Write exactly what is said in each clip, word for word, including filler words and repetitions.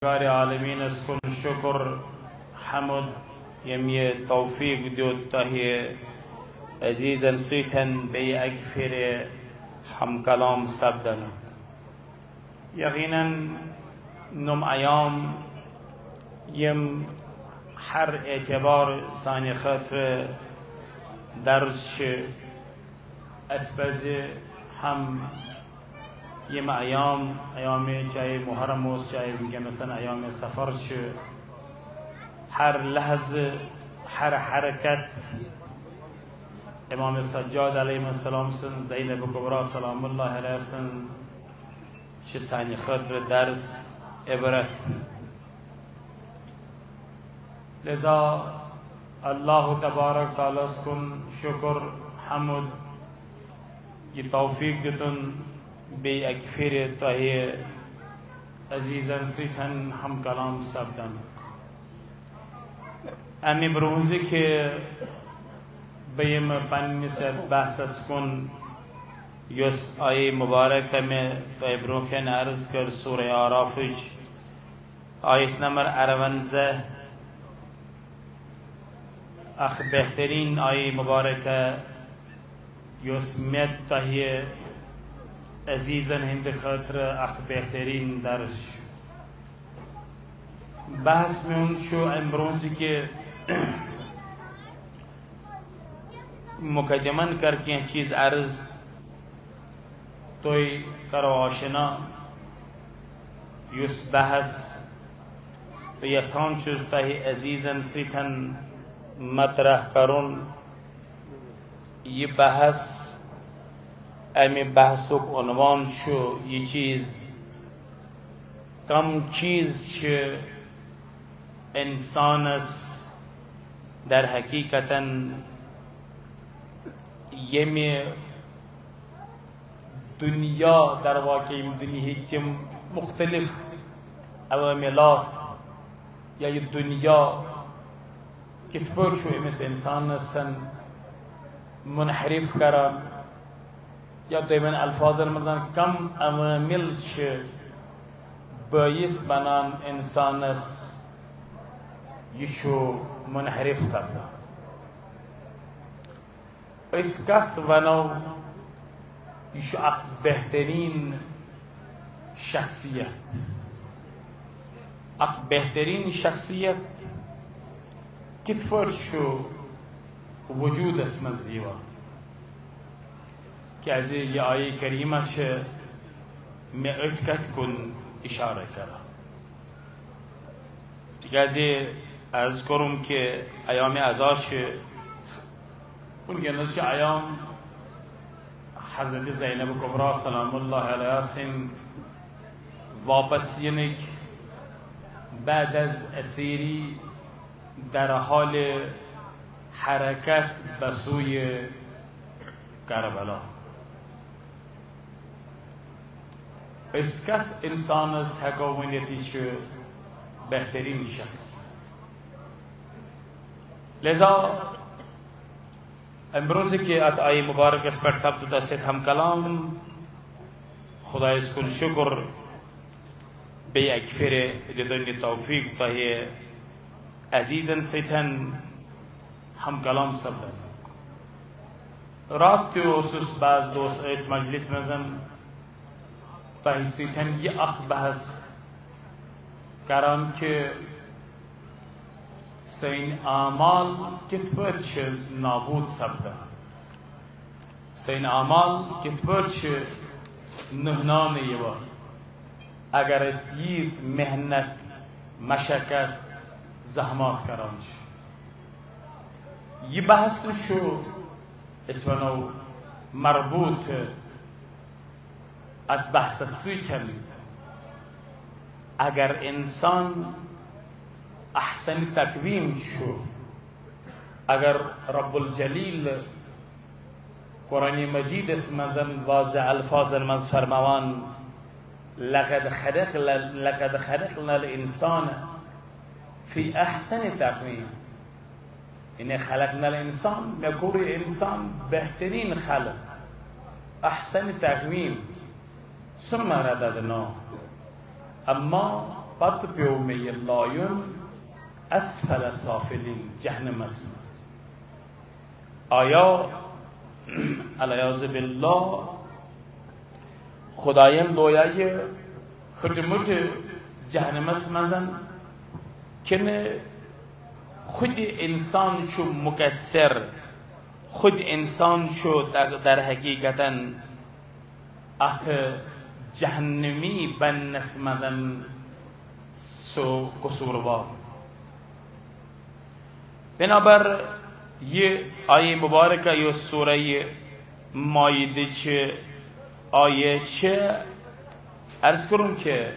پروردگار عالمینس کُن شُکر، حمد، ییٚمۍ یہِ توفیق دیُت تۄہہِ عزیزن سۭتۍ بیٚیہِ اکہِ پھِرِ ہم کلام سپدنُک۔ یقیناً نۄم ایام یِم ہر اعتبار سانہِ خٲطرٕ درس چھِ۔ اسہِ پزِ ہم یِم ایام، ایام چاہے محرم اوس، چاہے وٕنکیٚنس ایام صفر چھِ، ہر لحظہٕ، ہر حرکت امام سجاد علیہ السلام سٕنٛز، زینب کبریٰ سلام اللہ علیہ سٕنٛز چھِ سانہِ خٲطرٕ درس، عبرت۔ لذا اللہ تبارک تعالیٰ ہس کُن شُکر، حمد، یہِ توفیق دیُتُن بیٚیہِ اکہِ پھِرِ تۄہہِ عزیزن سۭتۍ ہم کلام سپدن۔ امہِ برونٛہہ زِ کہِ بہٕ یِمہٕ پننِس یتھ بحثس کُن، یۄس آیے مبارکہ مےٚ تۄہہِ برونٛہہ کنہِ عرض کٔر، سورہ اعرافٕچ آیت نمبر ارونزہ، اکھ بہترین آیہ مبارکہ، یۄس مےٚ تۄہہِ عزیزن ہٕنٛدِ خٲطرٕ اکھ بہترین درس چھُ۔ بحث میون چھُ امہِ برونٛہہ زِ کہِ مقدمن کر کینٛہہ چیٖز عرض، تُہۍ کرو آشنا۔ یُس بحث بہٕ یژھان چھُس تۄہہِ عزیزن سۭتۍ مطرح کرُن، یہِ بحث، امہِ بحثُک عنوان چھُ یہِ چیٖز، کم چیٖز چھِ انسانس در حقیقتن ییٚمہِ دُنیا، در واقع یِم دُنیہٕکۍ تِم مُختٔلِف عواملات یا یہِ دُنیا کِتھ پٲٹھۍ چھُ أمِس اِنسانَس منحرف کران، یا دوٚیمٮ۪ن الفاظن منٛز کم عوامل چھِ بٲعث بنان اِنسانَس یہِ چھُ منحرف سپدان۔ أسۍ کس ونو؟ یہِ چھُ اکھ بہترین شخصیت۔ اکھ بہترین شخصیت کِتھ پٲٹھۍ چھُ وجوٗدس منٛز یِوان؟ کیازِ یہِ آیہِ کریمہ چھِ مےٚ أتھۍ کتھِ کُن اشارٕ کران۔ تِکیازِ عرض کوٚرُم کہِ ایام عزا چھِ، وٕنکیٚنَس چھِ ایام حضرت زینب کبریٰ سلام اللہ علیہ سٕنٛدۍ واپس یِنٕکۍ، بعد از اسیری در حال حرکت بسوی کربلا۔ أسۍ کس انسانس ہیٚکو ؤنِتھ یہِ چھُ بہترین شخص؟ لہذا امہِ برونٛہہ زِ کہِ اتھ آیہِ مبارکس پٮ۪ٹھ سپدُت اسہِ سۭتۍ ہم کلام، خدایس کُن شُکر، بیٚیہِ اکہِ پھِرِ دیُتُن یہِ توفیق تۄہہِ عزیزن سۭتۍ ہم کلام سپدُن۔ راتھ تہِ اوسُس، بعض دوس ٲسۍ مجلس منٛز تۄہہِ سۭتۍ یہِ اکھ بحث کران کہِ سٲنۍ اعمال کِتھ پٲٹھۍ چھِ نابود سپدان، سٲنۍ اعمال کِتھ پٲٹھۍ چھِ نٔہناونہٕ یِوان، اگر أسۍ ییٖژ محنت، مشقت، زحمات کران چھِ۔ یہِ بحث تہِ چھُ، أسۍ وَنو، مربوط اتھ بحثس سۭتۍ۔ اگر انسان احسن تقویم چھُ، اگر رب الجلیل قرآن مجیدس منٛز واضح الفاظن منٛز فرماوان، لقد خلق، لقد خلقنا الانسان فی احسن تقویم، یعنی خلقنا الانسان، مےٚ کوٚر یہِ انسان بہترین خلق، احسن تقویم، ثم رددناه، اما پتہٕ پیوٚو مےٚ یہِ لایُن اسفل سافلین، جہنمس منٛز۔ آیا العیاذ باللہ خدایَن لویا یہِ پھٕٹمٕٹ جہنمس منٛز، کِنہٕ خود انسان چھُ مقصر، خود انسان چھُ در، در حقیقتاً اتھ جہنمی بننس منٛز سُہ قصوٗروار۔ بنابر یہِ آیہِ مبارکہ یۄس سورہ مائدٕچ آیہِ چھِ، عرض کوٚرُم کہِ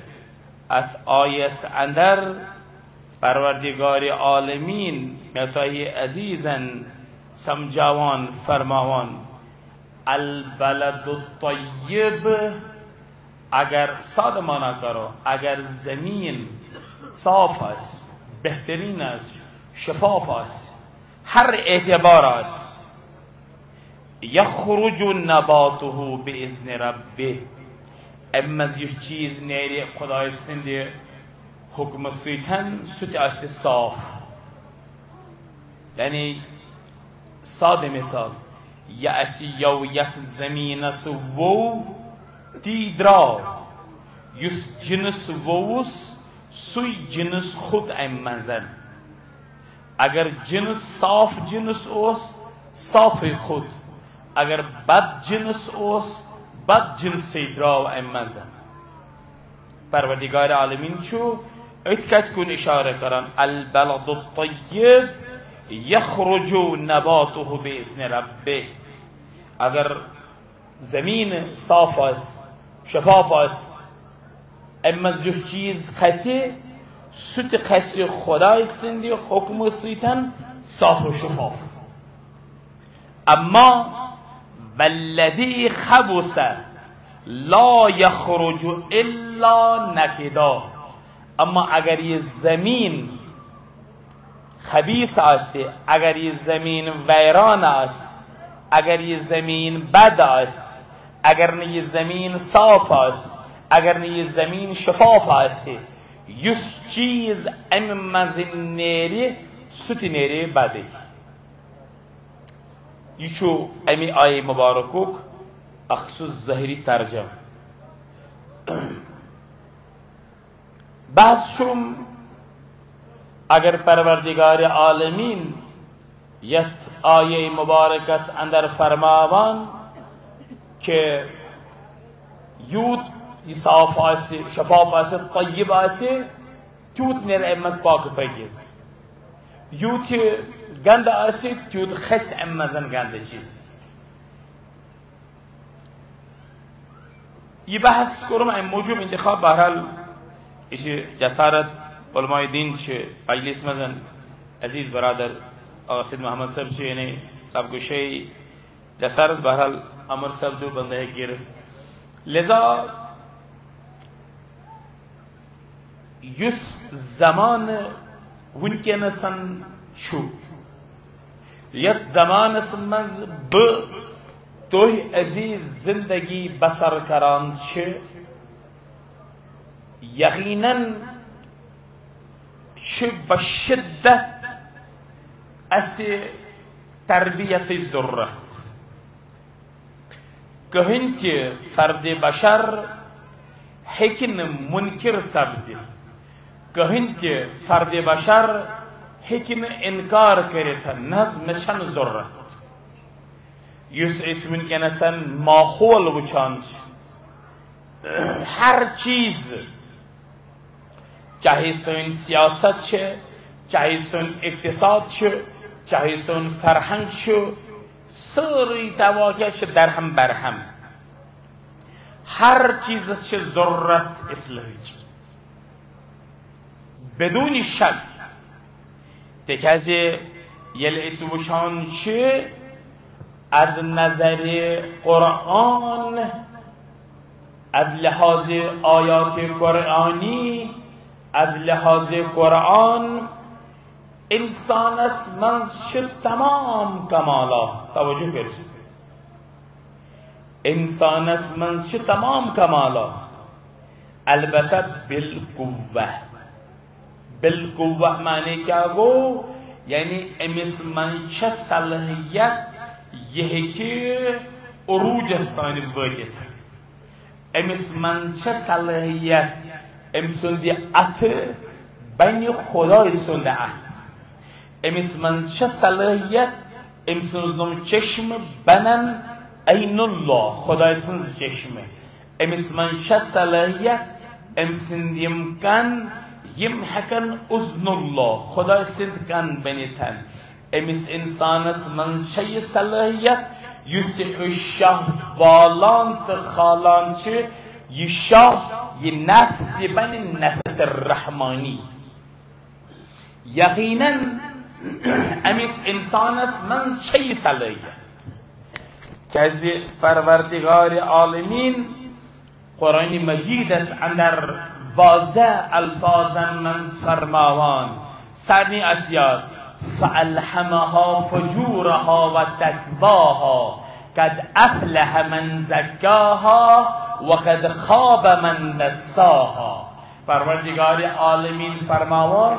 اتھ آیس اندر پروردگار عالمین مےٚ تۄہہِ عزیزن سمجھاوان فرماوان، البلد الطیب، اگر سادٕ معنی کرو، اگر زمین صاف آسہِ، بہترین آسہِ، شفاف آسہِ، ہر اعتبار آسہِ، یخرج نباته باذن ربه، امہِ منٛز یُس چیز نیرِ خدایہِ سٕنٛدِ حکمہٕ سۭتۍ، سُہ تہِ آسہِ صاف۔ یعنی سادٕ مثال، یہِ اسہِ یو یتھ زمینس وو، تی درٛاو۔ یُس جنس وووُس، سُے جنس کھوٚت امہِ منٛز۔ اگر جنس صاف جنس اوس، صافٕے کھوٚت۔ اگر بد جنس اوس، بد جنسٕے درٛاو امہِ منٛز۔ پروردگار عالمین چھُ أتھۍ کتھِ کُن اشارٕ کران، البلد الطیب یخرج نباته باذن ربه۔ اگر زمین صاف آسہِ، شفاف آسہِ، امہِ منٛز یُس چیز کھسہِ، سُہ تہِ کھسہِ خدایہِ سٕنٛدِ حکمہٕ سۭتۍ صاف و شفاف۔ اما والذی خبث لا یخرج الا نکدا۔ اما اگر یہِ زمین خبیث آسہِ، اگر یہِ زمین ویران آسہِ، اگر یہِ زمین بد آسہِ، اگر نہٕ یہِ زمین صاف آسہِ، اگر نہٕ یہِ زمین شفاف آسہِ، یُس چیز امہِ منٛز نیرِ، سُہ تہِ نیرِ بدٕے۔ یہِ چھُ امہِ آیہِ مبارکُک اکھ سُہ ظٲہری ترجمہٕ۔ بحث چھُم، اگر پروردگار عالمین یتھ آیہ مبارکس اندر فرماوان کہ یوٗت یہِ صاف آسہِ، شفاف آسہِ، طیب آسہِ، تیوٗت نیرِ امہِ منٛز پاکہٕ پٲکیٖز۔ یوٗت یہِ گندٕ آسہِ، تیوٗت کھسہِ امہِ منٛز گندٕ چیٖز۔ یہِ بحث کوٚرُم امہِ موٗجوٗب انتخاب، بہرحال، یہِ چھِ جسارت، علماء دین چھِ مجلس منٛز، عزیز برادر قاصد محمد صٲب چھِ، یعنی لب گشٲیی، جسارت، بہرحال، امر صٲب دیُت بندہ کیرس۔ لہذا یُس زمانہٕ وٕنکیٚنَس چھُ، یَتھ زمانَس منٛز بہٕ تُہۍ عزیٖز زندگی بسر کران چھِ، یقیناً چھِ بشدت اَسہِ تربیتٕچ ضروٗرت۔ کٕہٕنۍ تہِ فرد بشر ہیٚکہِ نہٕ مُنکِر سپدِتھ، کٕہٕنۍ تہِ فرد بشر ہیٚکہِ نہٕ اِنکار کٔرِتھ، نہ حظ، مےٚ چھَنہٕ ضروٗرت۔ یُس أسۍ وٕنکیٚنَس ماحول وٕچھان چھِ، ہر چیٖز، چاہے سٲنۍ سیاست چھِ، چاہے سون اقتصاد چھُ، چاہے سون فرہنگ چھُ، سٲرٕے تواقع چھِ درہم برہم۔ ہر چیٖزس چھِ ضروٗرت اصلاحٕچ، بدون شک۔ تِکیازِ ییٚلہِ أسۍ وٕچھان چھِ، از نظرِ قرآن، از لحاظِ آیاتِ قرآنی، از لحاظِ قرآن، انسانس منٛز چھِ تمام کمالات۔ توجہ کٔرِو سا۔ انسانس منٛز چھِ تمام کمالات، البتہ بالقوہ۔ بالقوہ معنی کیا گو؟ یعنی أمِس منٛز چھےٚ صلٲحیت، یہِ ہیٚکہِ عروٗجس تام وٲتِتھ۔ أمِس منٛز چھےٚ صلٲحیت، أمۍ سُنٛد یہِ اَتھٕ بنہِ خۄداے سُنٛد اَتھٕ۔ أمِس منٛز چھےٚ صلٲحیت، أمۍ سٕنٛز یِم چشمہٕ بنن عین اللہ، خۄداے سٕنٛز چشمہٕ۔ أمِس منٛز چھےٚ صلٲحیت، أمۍ سٕنٛدۍ یِم کن، یِم ہٮ۪کن اذن اللہ، خۄداے سٕنٛدۍ کن بٔنِتھ۔ أمِس اِنسانس منٛز چھےٚ یہِ صلٲحیت، یُس یہِ شاہ والان تہٕ کھالان چھِ، یہِ شاہ، یہِ نفس، یہِ بنہِ نفس رحمانی۔ یقیناً أمِس اِنسانس منٛز چھےٚ یہِ صلٲحیت، کیازِ پروردگار عالمین قرآن مجیدس اندر واضح الفاظن منٛز فرماوان، سارنٕے آسہِ یاد، فَأَلْهَمَهَا فُجُورَهَا وَتَقْوَاهَا، قَدْ أَفْلَحَ مَنْ زَكَّاهَا وَقَدْ خَابَ مَنْ دَسَّاهَا۔ پروردگار عالمین فرماوان،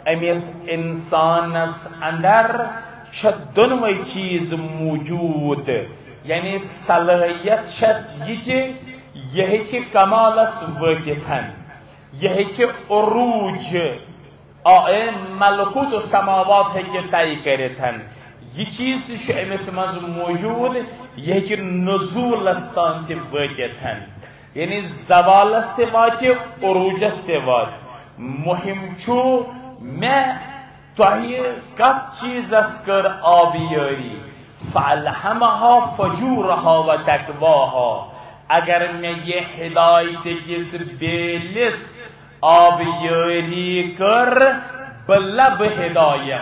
أمِس اِنسانس اندر چھِ دۄنوَے چیٖز موجود، یعنی صلٲحیت چھس یہِ تہِ، یہِ ہیٚکہِ کمالس وٲتِتھ، یہِ ہیٚکہِ عروج، آ، اے، ملکوت السماوات ہیٚکہِ طے کٔرِتھ۔ یہِ چیٖز تہِ چھُ أمِس منٛز موجود، یہِ ہیٚکہِ نزولس تام تہِ وٲتِتھ۔ یعنی زوالس تہِ واتہِ، عروجس تہِ واتہِ۔ مُہِم چھُ مےٚ تۄہہِ کتھ چیٖزس کٔر آبیٲری؟ فَأَلْهَمَهَا فُجُورَهَا وَتَقْوَاهَا۔ اگر مےٚ یہِ ہدایت کِس بیلِس آبیٲری کٔر، بہٕ لبہٕ ہدایت۔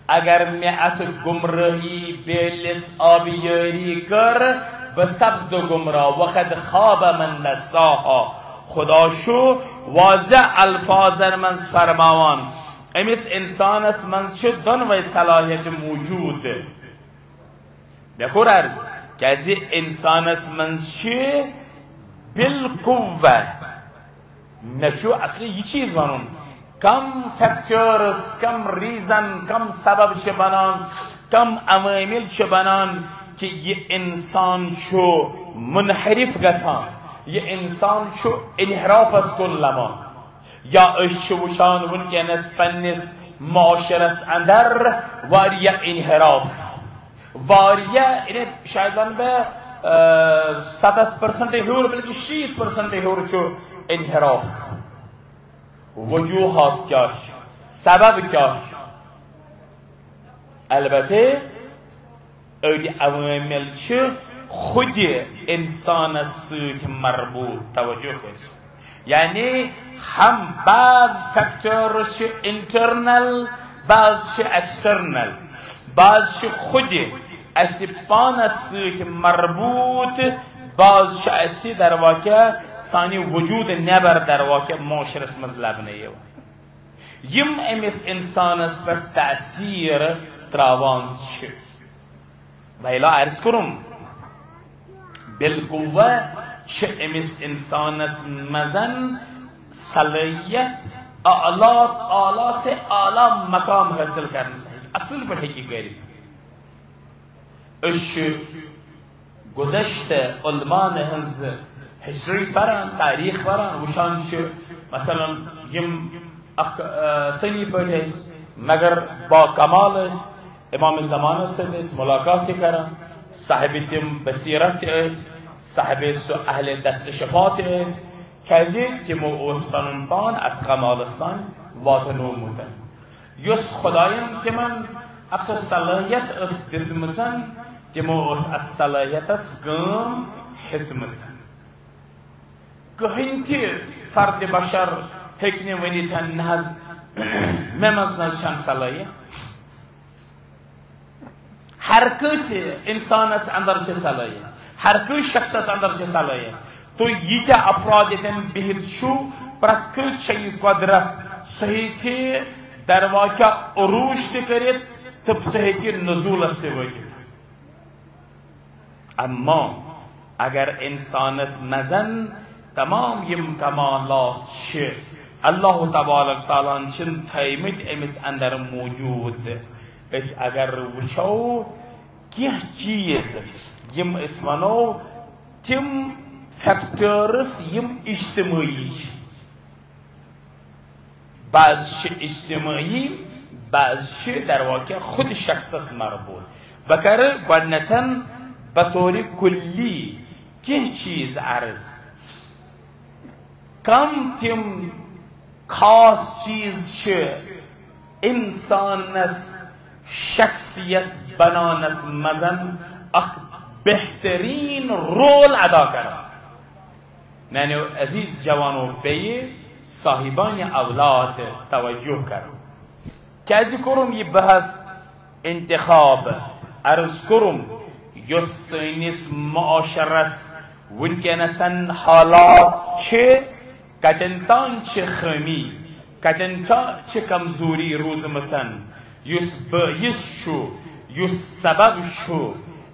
اگر مےٚ اتھ گمراہی بیلِس آبیٲری کٔر، بہٕ سپدٕ گمراہ۔ وَقَدْ خَابَ مَنْ دَسَّاهَا۔ خدا چھُ واضح الفاظن منٛز فرماوان، أمِس اِنسانس منٛز چھِ دۄنوَے صلٲحیت موجود۔ مےٚ کوٚر عرض، کیازِ اِنسانس منٛز چھِ بالقوہ، مےٚ چھُ اصلی یہِ چیٖز ونُن، کم فیکچرز، کم ریزن، کم سبب چھِ بنان، کم عوامل چھِ بنان کہِ یہِ اِنسان چھُ منحرف گژھان، یہِ اِنسان چھُ انحرافس کُن لمان۔ یا أسۍ چھِ وٕچھان وٕنکیٚنس پننِس معاشرس اندر واریاہ انحراف، واریاہ، یعنی شاید ونہٕ بہٕ، آ، ستتھ پرسنٹ ہیوٚر، بلکہِ شیٖتھ پرسنٹ ہیوٚر چھُ انحراف۔ وجوہات کیٛاہ چھِ؟ سبب کیٛاہ چھُ؟ البتہ أڑۍ عوامل چھِ خودِ انسانس سۭتۍ مربوط، توجہ کٔرِو۔ یعنی ہم بعض فیکٹرز چھِ انٹرنل، بعض چھِ ایکسٹرنل، بعض چھِ خودِ اسہِ پانس سۭتۍ مربوط، بعض چھِ اسہِ درواقع سانہِ وجود نٮ۪بر درواقع معاشرس منٛز لبنہٕ یِوان، یِم أمِس انسانس پٮ۪ٹھ تاثیر تراوان چھِ۔ ویلا عرض کوٚرُم، بالقوہ چھِ أمِس انسانس منٛز صلٲحیت اعلیٰ، اعلیٰ سے اعلیٰ مقام حٲصِل کرنہٕ سۭتۍ اصل پٲٹھۍ ہیٚکہِ کٔرِتھ۔ أسۍ چھِ گُذشتہ علماءن ہٕنٛز ہسٹری پران، تاریخ پران، وٕچھان چھِ، مثلاً، یِم اکھ، آ، سنی پٲٹھۍ ٲسۍ، مگر با کمال ٲسۍ، امام زمانس سۭتۍ ٲسۍ ملاقات تہِ کران، صاحب تِم بصیرت تہِ ٲسۍ، صاحب سُہ اہل دست شفا تہِ ٲسۍ، کیازِ تِمو اوس پنُن پان اتھ کمالس تام واتنومُت۔ یۄس خدایَن تِمن اکھ سۄ صلٲحیت ٲس دِژمٕژ، تِمو ٲس اتھ صلٲحیتس کٲم ہیژمٕژ۔ کٕہٕنۍ تہِ فرد بشر ہیٚکہِ نہٕ ؤنِتھ، نہ حظ، مےٚ منٛز نہ حظ چھنہٕ صلٲحیت۔ ہر کٲنٛسہِ انسانس اندر چھِ صلٲحیت، ہر کٲنٛسہِ شخصس اندر چھِ صلٲحیت۔ تُہۍ ییٖتیٛاہ افراد ییٚتٮ۪ن بِہِتھ چھِو، پرٛٮ۪تھ کٲنٛسہِ چھےٚ یہِ قۄدرت، سُہ ہیٚکہِ درواقع عروج تہِ کٔرِتھ تہٕ سُہ ہیٚکہِ نزولس تہِ وٲتِتھ۔ اما اگر انسانس منٛز تمام یِم کمالات چھِ، اللہ تبارک تعالیٰ ہن چھِنہٕ تھٲومٕتۍ أمِس اندر موجود۔ أسۍ اگر وٕچھو کینٛہہ چیٖز، یِم أسۍ وَنو تِم factors یِم اجتمٲعی چھِ، بعض چھِ اجتمٲعی، بعض چھِ در واقع خود شخصس مربوط۔ بہٕ کرٕ گۄڈٕنیتھن بطور کُلی کینٛہہ چیٖز عرض۔ کم تِم خاص چیٖز چھِ انسانس شخصیت بناونس منٛز اکھ بہترین role ادا کران؟ میانیو عزیز جوانو، بیٚیہِ صاحبانِ اولاد، توجہ کرو۔ کیازِ کوٚرُم یہِ بحث انتخاب؟ عرض کوٚرُم، یۄس سٲنِس معاشرس وٕنکیٚنَسَن حالات چھِ، کَتٮ۪ن تام چھِ خٲمی، کَتٮ۪ن تا-، چھِ کمزوری روٗزمٕژَن، یُس بٲعث چھُ، یُس سبب چھُ،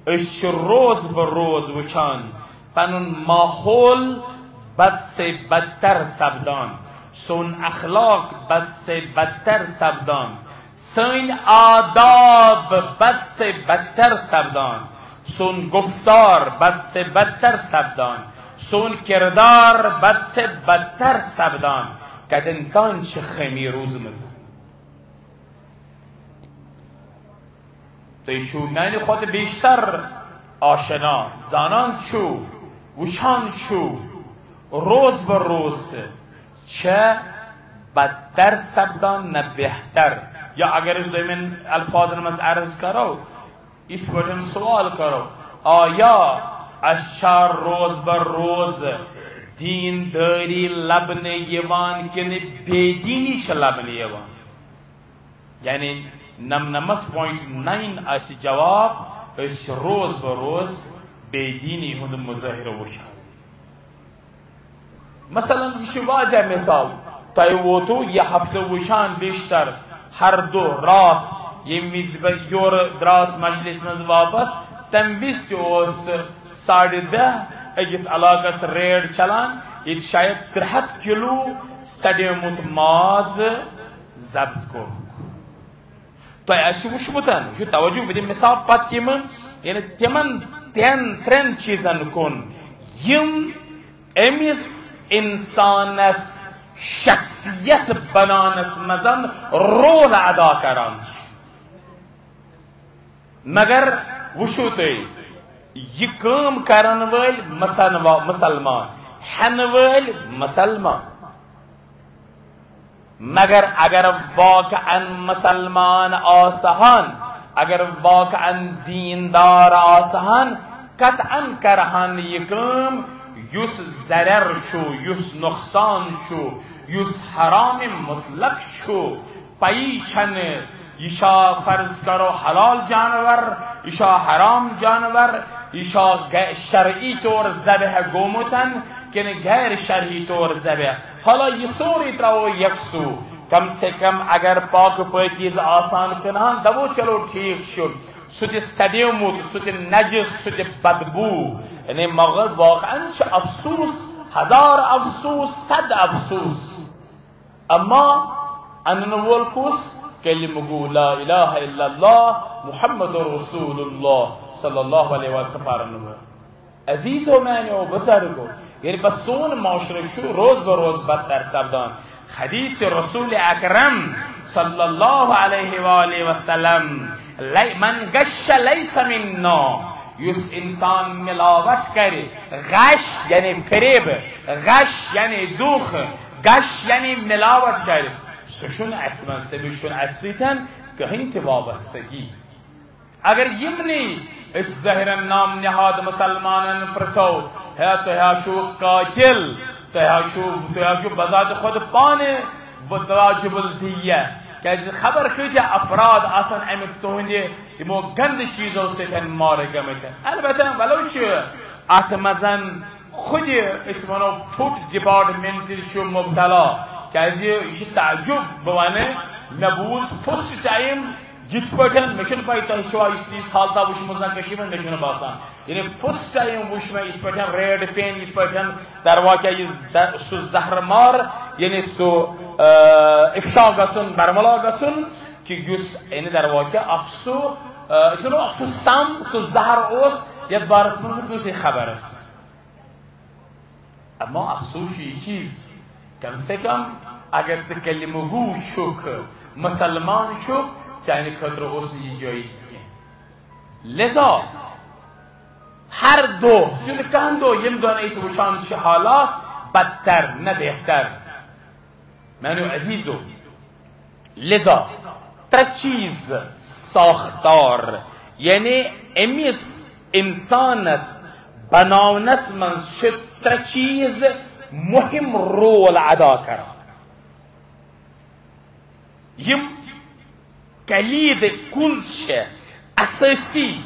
أسۍ چھِ روز بہ روز وٕچھان پنُن ماحول بد سے بدتر سپدان، سون اخلاق بد سے بدتر سپدان، سٲنۍ آداب بد سے بدتر سپدان، سون گفتار بد سے بدتر سپدان، سون کردار بد سے بدتر سپدان۔ کتٮ۪ن تام چھِ خٲمی روٗزمٕژ۔ تُہۍ چھِو میانہِ کھۄتہٕ بیشتر آشنا، زانان چھِو، وٕچھان چھِو، روز بہ روز چھےٚ بدتر سپدان نہ بہتر۔ یا اگر أسۍ دوٚیمٮ۪ن الفاظن منٛز عرض کرو، یِتھ پٲٹھۍ سوال کرو، آیا اَسہِ چھا روز بہ روز دیندٲری لبنہٕ یِوان کِنہٕ بے دیٖنی چھِ لبنہٕ یِوان؟ یعنی نَمنَمَتھ point nine آسہِ جواب، أسۍ چھِ روز بہ روز بے دیٖنی ہُنٛد مظٲہرٕ وٕچھان۔ مثلاً، یہِ چھُ واضح مثال، تۄہہِ ووتوُ یہِ ہفتہٕ وٕچھان بیشتر ہر دۄہ راتھ، ییٚمہِ وِزِ بہٕ یورٕ درٛاس مجلس منٛز واپس، تَمہِ وِزِ تہِ اوس ساڑِ دَہ أکِس علاقس raid چلان، ییٚتہِ شاید ترٛےٚ ہَتھ کِلوٗ سڑیومُت ماز ضبط کوٚر۔ تۄہہِ آسہِ وُچھمُت، یہِ چھُ توجہ، بہٕ دِمہٕ مثال پتہٕ یِمہٕ، یعنی تِمن ترٛٮ۪ن، ترٛٮ۪ن چیٖزن کُن، یِم أمِس اِنسانس شخصیت بناونس منٛز role ادا کران چھِ۔ مگر وٕچھِو تُہۍ، یہِ کٲم کرن وٲلۍ مسلما-، مسلمان، ہٮ۪نہٕ وٲلۍ مسلمان۔ مگر اگر واقعاً مسلمان آسہن، اگر واقعاً دیندار آسہن، قطعاً کرہن یہِ کٲم۔ یُس ضرر چھُ، یُس نۄقصان چھُ، یُس حرام مطلق چھُ، پَیی چھَنہٕ، یہِ چھا فرض کرو حلال جانور، یہِ چھا حرام جانور، یہِ چھا غے-، شرعی طور ذبح گوٚمُت کِنہٕ غیر شرعی طور ذبح۔ حالا یہِ سورُے ترٛاوو یکسو، کم سے کم اگر پاک پٲکیٖزٕ آسان کٕنان، دَپو چلو ٹھیٖک چھُ، سُہ تہِ سڑیومُت، سُہ تہِ نجس، سُہ تہِ بدبو۔ یعنی مگر واقعاً چھُ افسوس، ہزار افسوس، صد افسوس۔ اما انن وول کُس؟ کلمہ گو لا الہ الا اللہ محمد رسول اللہ صلی اللہ علیہ وسلم پرن وول۔ عزیزو میانیو بزرگو، ییٚلہِ بس سون معاشرٕ چھُ روز بہ روز بدتر سپدان، حدیث رسول اکرم صلی اللہ علیہ وآلہ وسلم، لَ-، من غش لیس منا، یُس انسان ملاوٹ کرِ، غش یعنی فریب، غش یعنی دوکھ، غش یعنی ملاوٹ کرِ، سُہ چھُنہٕ اَسہِ منٛز، تٔمِس چھُنہٕ اَسہِ سۭتۍ کٕہٕنۍ تہِ وابستگی۔ اگر یِمنٕے أسۍ ظٲہِرن نام نہاد مسلمانن پرژھو، ہے تُہۍ ہا چھِو قاتل، تُہۍ ہا چھِو، تُہۍ ہا چھِو بذات خود پانہٕ واجب الدیہ، کیازِ خبر کۭتیاہ افراد آسن امہِ تُہنٛدِ یِمو گندٕ چیٖزو سۭتۍ مارٕ گٔمٕتۍ۔ البتہ ولو چھِ اتھ منٛز خود أسۍ ونو فوڈ ڈپارٹمنٹ تہِ چھُ مبتلا، کیازِ یہِ چھُ تعجب۔ بہٕ ونہٕ، مےٚ بوٗز first time یِتھ پٲٹھۍ، مےٚ چھُنہٕ پَے تۄہہِ چھُوا یِژھ، یِژھ حالتہ وٕچھمٕژ نہ کٔشیٖرِ منٛز، مےٚ چھُنہٕ باسان۔ یعنی first time وٕچھ مےٚ یِتھ پٲٹھۍ ریڈ پین، یِتھ پٲٹھۍ درواقع یہِ ز-، سُہ زہر مار، یعنی سُہ، آ، افشا گژھُن، برملا گژھُن، کہِ یُس یعنی درواقع اکھ سُہ، آ، أسۍ وَنو اکھ سُہ سم، سُہ زہر اوس، یَتھ بارس منٛز نہٕ کٲنٛسے خبر ٲس۔ اما افسوس چھُ یہِ چیٖز، کم سے کم اگر ژٕ کلمہٕ گوٗ چھُکھ، مسلمان چھُکھ، چانہِ خٲطرٕ اوس نہٕ یہِ جٲیز کینٛہہ۔ لذا ہر دۄہ چھُنہٕ کانٛہہ دۄہ ییٚمہِ دۄہ نہٕ أسۍ وٕچھان چھِ حالات بدتر نہ بہتر۔ میانیو عزیزو، لذا ترٛےٚ چیٖز ساختار، یعنی أمِس اِنسانَس بناونَس منٛز چھِ ترٛےٚ چیٖز مُہِم رول ادا کران۔ یِم کلیٖد کُنٛز چھِ، اسٲسی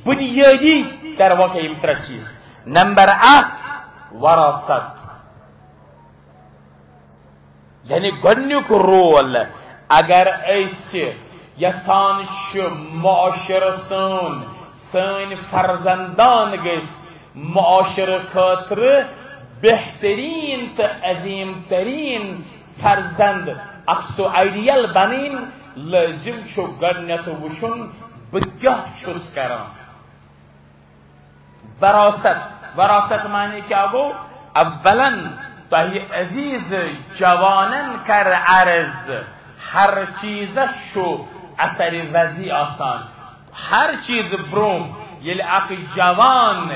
بُنیٲدی درواقع یِم ترٛےٚ چیٖز۔ نمبر اکھ، وراثت۔ یعنی گۄڈٕنیُک رول، اگر أسۍ یژھان چھِ معاشرٕ سون، سٲنۍ فرزندان گٔژھۍ معاشرٕ خٲطرٕ بہتریٖن تہٕ عظیٖم تریٖن فرزند، اکھ سُہ آئیڈیل بنٕنۍ، لٲزم چھُ گۄڈٕنیتھ وٕچھُن بہٕ کیاہ چھُس کران۔ وراثت، وراثت معنی کیا گو؟ اولاً تۄہہِ عزیز جوانن کر عرض، ہر چیزس چھُ اثر وزی آسان۔ ہر چیز برونٛہہ ییٚلہِ اکھ جوان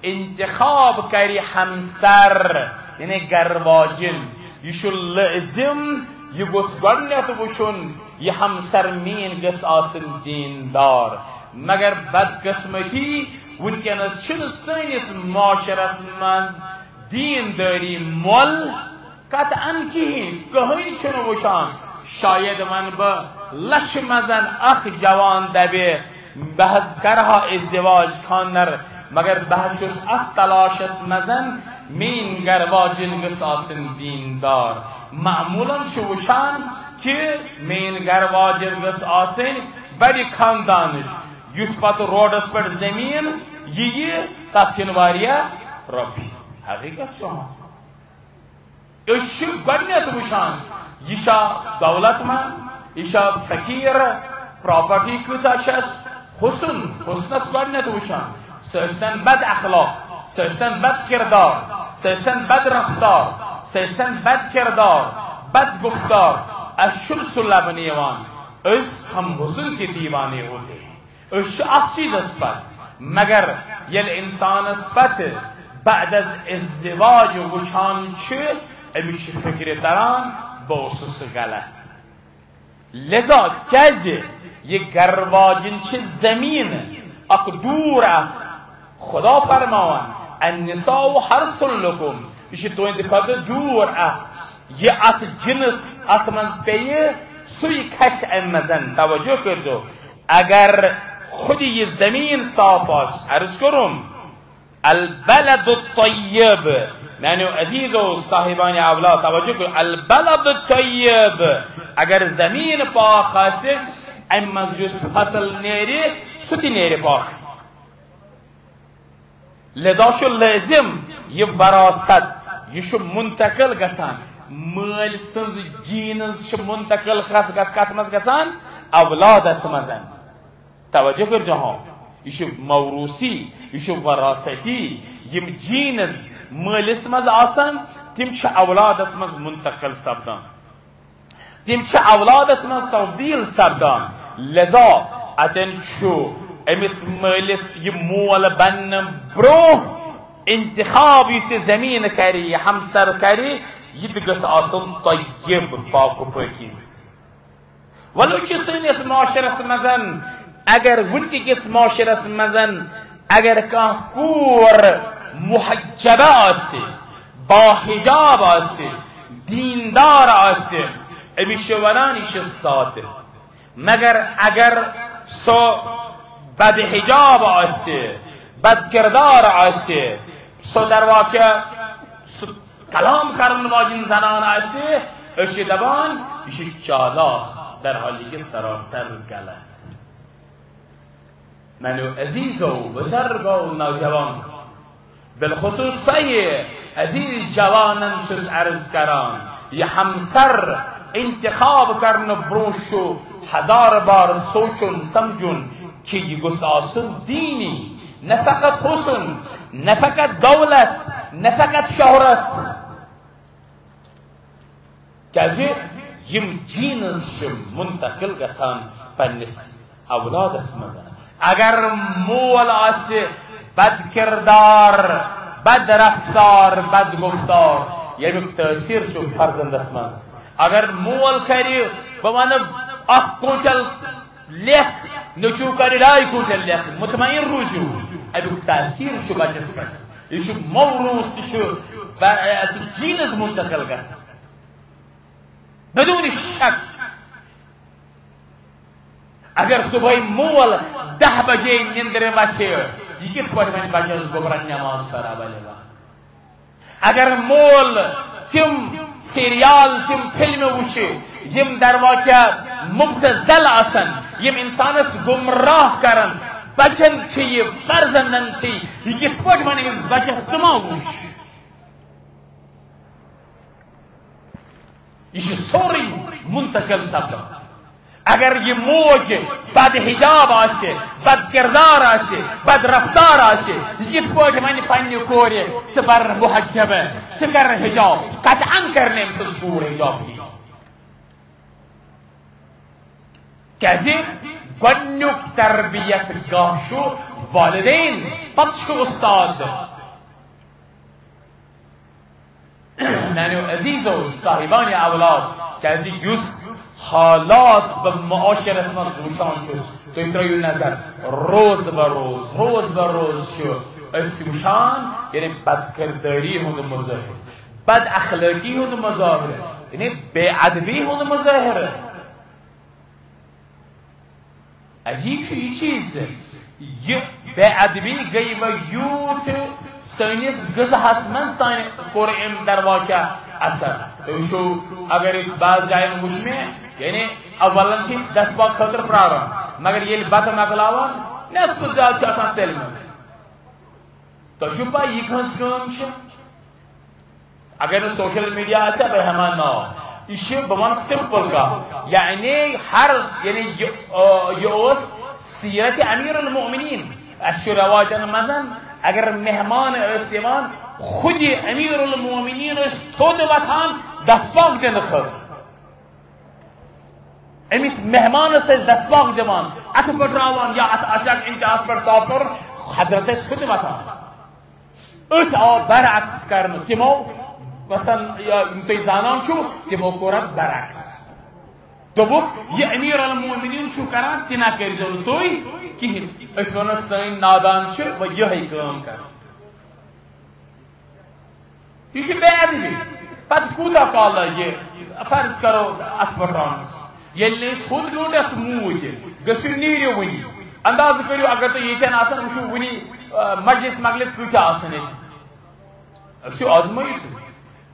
انتخاب کرِ ہمسر، یعنی گرٕ واجِن، یہِ چھُ لٲزم، یہِ گوٚژھ گۄڈٕنیتھ وٕچھُن، یہِ ہمسر میٲنۍ گٔژھ آسٕنۍ دیندار۔ مگر بدقسمتی، وٕنکیٚنس چھُنہٕ سٲنِس معاشرس منٛز دیندٲری مۄل قطعاً کِہیٖنۍ، کٕہٕنۍ چھُنہٕ وٕچھان۔ شاید وَنہٕ بہٕ لَچھِ منٛز اکھ جوان دَپہِ، بہٕ حظ کرٕ ہا ازدواج خانٛدر، مگر بہٕ حظ چھُس اَتھ تلاشس منٛز، میٛٲنۍ گرٕ واجِنۍ گٔژھ آسٕنۍ دیندار۔ معمولاً چھُ وٕچھان کہِ میٛٲنۍ گرٕ واجِنۍ گٔژھ آسٕنۍ بڑِ خاندانٕچ، یُتھ پتہٕ روڈس پٮ۪ٹھ زٔمیٖن یِیہِ، تَتھ یِن واریاہ رۄپیہِ۔ حقیٖقت چھُ۔ أسۍ چھِ گۄڈٕنیتھ وٕچھان، یہِ چھا دولت مند، یہِ چھا فقیٖر، پراپرٹی کۭژاہ چھس، حسن، حسنس گۄڈٕنیتھ وٕچھان۔ سُہ ٲسۍتن بد اخلاق، سُہ ٲسۍتن بد کردار، سُہ ٲسۍتن بد رفتار، سُہ ٲسۍتن بد کردار، بد گفتار۔ اسہِ چھُنہٕ سُہ لبنہٕ یِوان۔ أسۍ ہم حسن کے دیوانے ہوتے ہیں۔ أسۍ چھِ اَتھ چیٖزَس پَتہٕ، مگر ییٚلہِ اِنسانَس پَتہٕ بعد از ازدواج وٕچھان چھِ، أمِس چھِ فِکرِ تَران، بہٕ اوسُس غلط۔ لذا کیٛازِ یہِ گَرٕ واجِنۍ چھِ زٔمیٖن اَکھ ڈوٗر اَکھ، خدا فرماوان، "النساء حرث لکم"، یہِ چھِ تُہٕنٛدِ خٲطرٕ ڈوٗر اَکھ۔ یہِ اَتھ جِنَس اَتھ منٛز پیٚیہِ، سُے کھسہِ اَمہِ منٛز۔ توجہ کٔرۍزیو۔ اگر خود یہِ زٔمیٖن صاف آسہِ، عرض کوٚرُم، البلد الطیب، میانیو عزیزو صاحبان اولاد، توجہ کٔرِو، البلد الطیب، اگر زٔمیٖن پاک آسہِ، اَمہِ منٛز یُس فصل نیرِ، سُہ تہِ نیرِ پاک۔ لذا چھُ لٲزم یہِ وراثت، یہِ چھُ منتقل گژھان۔ مٲلۍ سٕنٛز جینز چھِ منتقل کس گژھ-، کتھ منٛز گژھان؟ اولادس منٛز۔ توجہ کٔرۍزیو ہاں، یہِ چھُ موروثی، یہِ چھُ وراثتی۔ یِم جینز مٲلِس منٛز آسان، تِم چھِ اولادس منٛز منتقل سپدان۔ تِم چھِ اولادس منٛز تبدیل سپدان۔ لذا اتٮ۪ن چھُ أمِس مٲلِس یہِ مول بننہٕ برونٛہہ انتخاب، یُس یہِ زٔمیٖن کرِ، یہِ ہمسر کرِ، یہِ تہِ گٔژھ آسُن طیب، پاک و پٲکیٖز۔ ولو چھِ سٲنِس معاشرس منٛز، اگر وٕنکہِ کِس معاشرس منٛز اگر کانٛہہ کوٗر محجبہ آسہِ، باحجاب آسہِ، دیندار آسہِ، أمِس چھِ ونان، یہِ چھِ سادٕ۔ مگر اگر سۄ بدحجاب آسہِ، بد کردار آسہِ، سۄ درواقع سُہ کلام کرن واجِنۍ زنان آسہِ، أسۍ چھِ دپان، یہِ چھِ چالاک، درحال یہِ چھِ سراسر غلط۔ میانیو عزیزو، بزرگو، نوجوان، بالخصوص تۄہہِ عزیز جوانن چھُس عرض کران، یہِ ہمسر انتخاب کرنہٕ برونٛہہ چھُ ہزار بار سونٛچُن سمجھُن کہِ یہِ گوٚژھ آسُن دینی، نہ فقط حسن، نہ فقط دولت، نہ فقط شہرت۔ کیازِ یِم جینز چھِ منتقل گژھان پننِس اولادس منٛز۔ اگر مول آسہِ بد کردار، بد رفتار، بد گفتار، ییٚمیُک تٲثیٖر چھُ فرزندس منٛز۔ اگر مول کرِ، بہٕ ونہٕ، اکھ کوئنٹل لیکھ، نیٚچوٗ کرِ ڈاے کوئنٹل لیکھ، مطمئن روٗزِو، اَمیُک تٲثیٖر چھُ بچس پٮ۪ٹھ۔ یہِ چھُ موروث، یہِ چھُ ب-، اَسہِ جینز منتقل گژھان۔ بدون شک، اگر صبحٲے مول دَہ بجے نِندرِ وۄتھِ، یہِ کِتھ پٲٹھۍ وَنہِ بچس گوٚبرن نٮ۪ماز پرا بلے وقت؟ اگر مول تِم سیریال، تِم فلمہٕ وٕچھِ، یِم درواقع مبتذل آسن، یِم انسانس گمراہ کرن، بچن چھِ یہِ، فرزندن چھِ یہِ، یہِ کِتھ پٲٹھۍ وَنہِ أمِس بچس، ژٕ ما وٕچھ؟ یہِ چھُ سورُے منتقل سپدان۔ اگر یہِ موج بد حجاب آسہِ، بد کردار آسہِ، بد رفتار آسہِ، یہِ کِتھ پٲٹھۍ وَنہِ پننہِ کورِ، "ژٕ بر محجبہ، ژٕ کر حجاب"؟ قطعاً کر نہٕ أمۍ سٕنٛز کوٗر حجاب کِہیٖنۍ۔ کیازِ گۄڈنیُک تربیت گاہ چھُ والدین، پتہٕ چھُ استاد۔ میانیو عزیزو، صاحبان اولاد، کیازِ یُس حالات بہٕ معاشرس منٛز وٕچھان چھُس، تُہۍ ترٲیِو نظر، روز بہ روز، روز بہ روز چھُ أسۍ وٕچھان، یعنی بد کردٲری ہُنٛد مظٲہرٕ، بد اخلٲقی ہُنٛد مظٲہرٕ، یعنی بے ادبی ہُنٛد مظٲہرٕ۔ عجیب چھُ یہِ چیٖز زِ یہِ بے ادبی گٔے وۄنۍ یوٗت سٲنِس غذاہس منٛز، سانہِ کوٚر أمۍ دروا کیٛاہ اثر۔ تُہۍ وٕچھِو، اگر أسۍ بعض جاین وٕچھ مےٚ، یعنی اولن چھِ أسۍ دستپاک خٲطرٕ پرٛاران، مگر ییٚلہِ بتہٕ مۄکلاوان، نٮ۪صفہٕ زیادٕ چھِ آسان تٔلۍ مٕتۍ۔ تۄہہِ چھُو پَے یہِ کٕہٕنٛز کٲم چھِ؟ اگر نہٕ سوشل میڈیا آسہِ ہا، بہٕ ہٮ۪مہٕ ہا ناو۔ یہِ چھِ، بہٕ وَنہٕ سمپل کَتھ، یعنی ہر، یعنی یہِ، آ، یہِ اوس سیرت امیر المومنین۔ اَسہِ چھُ رٮ۪واجن منٛز، اگر مہمان ٲسۍ یِوان، خود امیر المومنین ٲسۍ تھوٚد وۄتھان دستپاک دِنہٕ خٲطرٕ۔ أمِس مہمانس ٲسۍ دستپاک دِوان، اَتھٕ پٔٹراوان یا اَتھ آسہِ ہا اِنتِہاہَس پٮ۪ٹھ صاف کَرُن، حضرت ٲسۍ خود وۄتھان۔ أتھۍ آو برعکس کرنہٕ۔ تِمو، مثلاً، یا یِم تُہۍ زانان چھِو، تِمو کوٚر اَتھ برعکس۔ دوٚپُکھ، "یہِ امیر المومنین چھُو کران، تہِ نہ کٔرۍزیو نہٕ تُہۍ کِہیٖنۍ۔" أسۍ وَنو، سٲنۍ نادان چھِ وۄنۍ یِہوٚے کٲم کران۔ یہِ چھُ بے ادبی۔ پتہٕ کوٗتاہ کال لگہِ، فرض کرو، اتھ پٹھراونس؟ ییٚلہِ نہٕ أسۍ ہُتھ گٲنٛٹس موٗدۍ، گٔژھِو نیٖرِو وُنی۔ اندازٕ کٔرِو، اگر تُہۍ ییٚتٮ۪ن آسان وٕچھِو وُنی، آ، مجلس مجلس کۭتیٛاہ آسان ییٚتہِ؟ أسۍ چھِ آزمٲیِتھ۔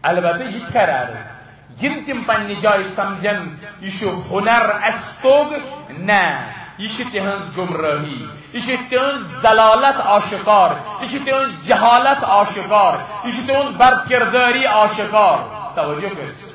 البتہ یہِ تہِ کرِ عرض، یِم تِم پننہِ جایہِ سمجھن، یہِ چھُ ہُنر، اَسہِ توٚگ، نہ، یہِ چھِ تِہنٛز گمرٲہی، یہِ چھِ تِہنٛز ضلالت آشکار، یہِ چھِ تِہنٛز جہالت آشکار، یہِ چھِ تِہنٛز بدکردٲری آشکار۔ توجہ کٔرِو۔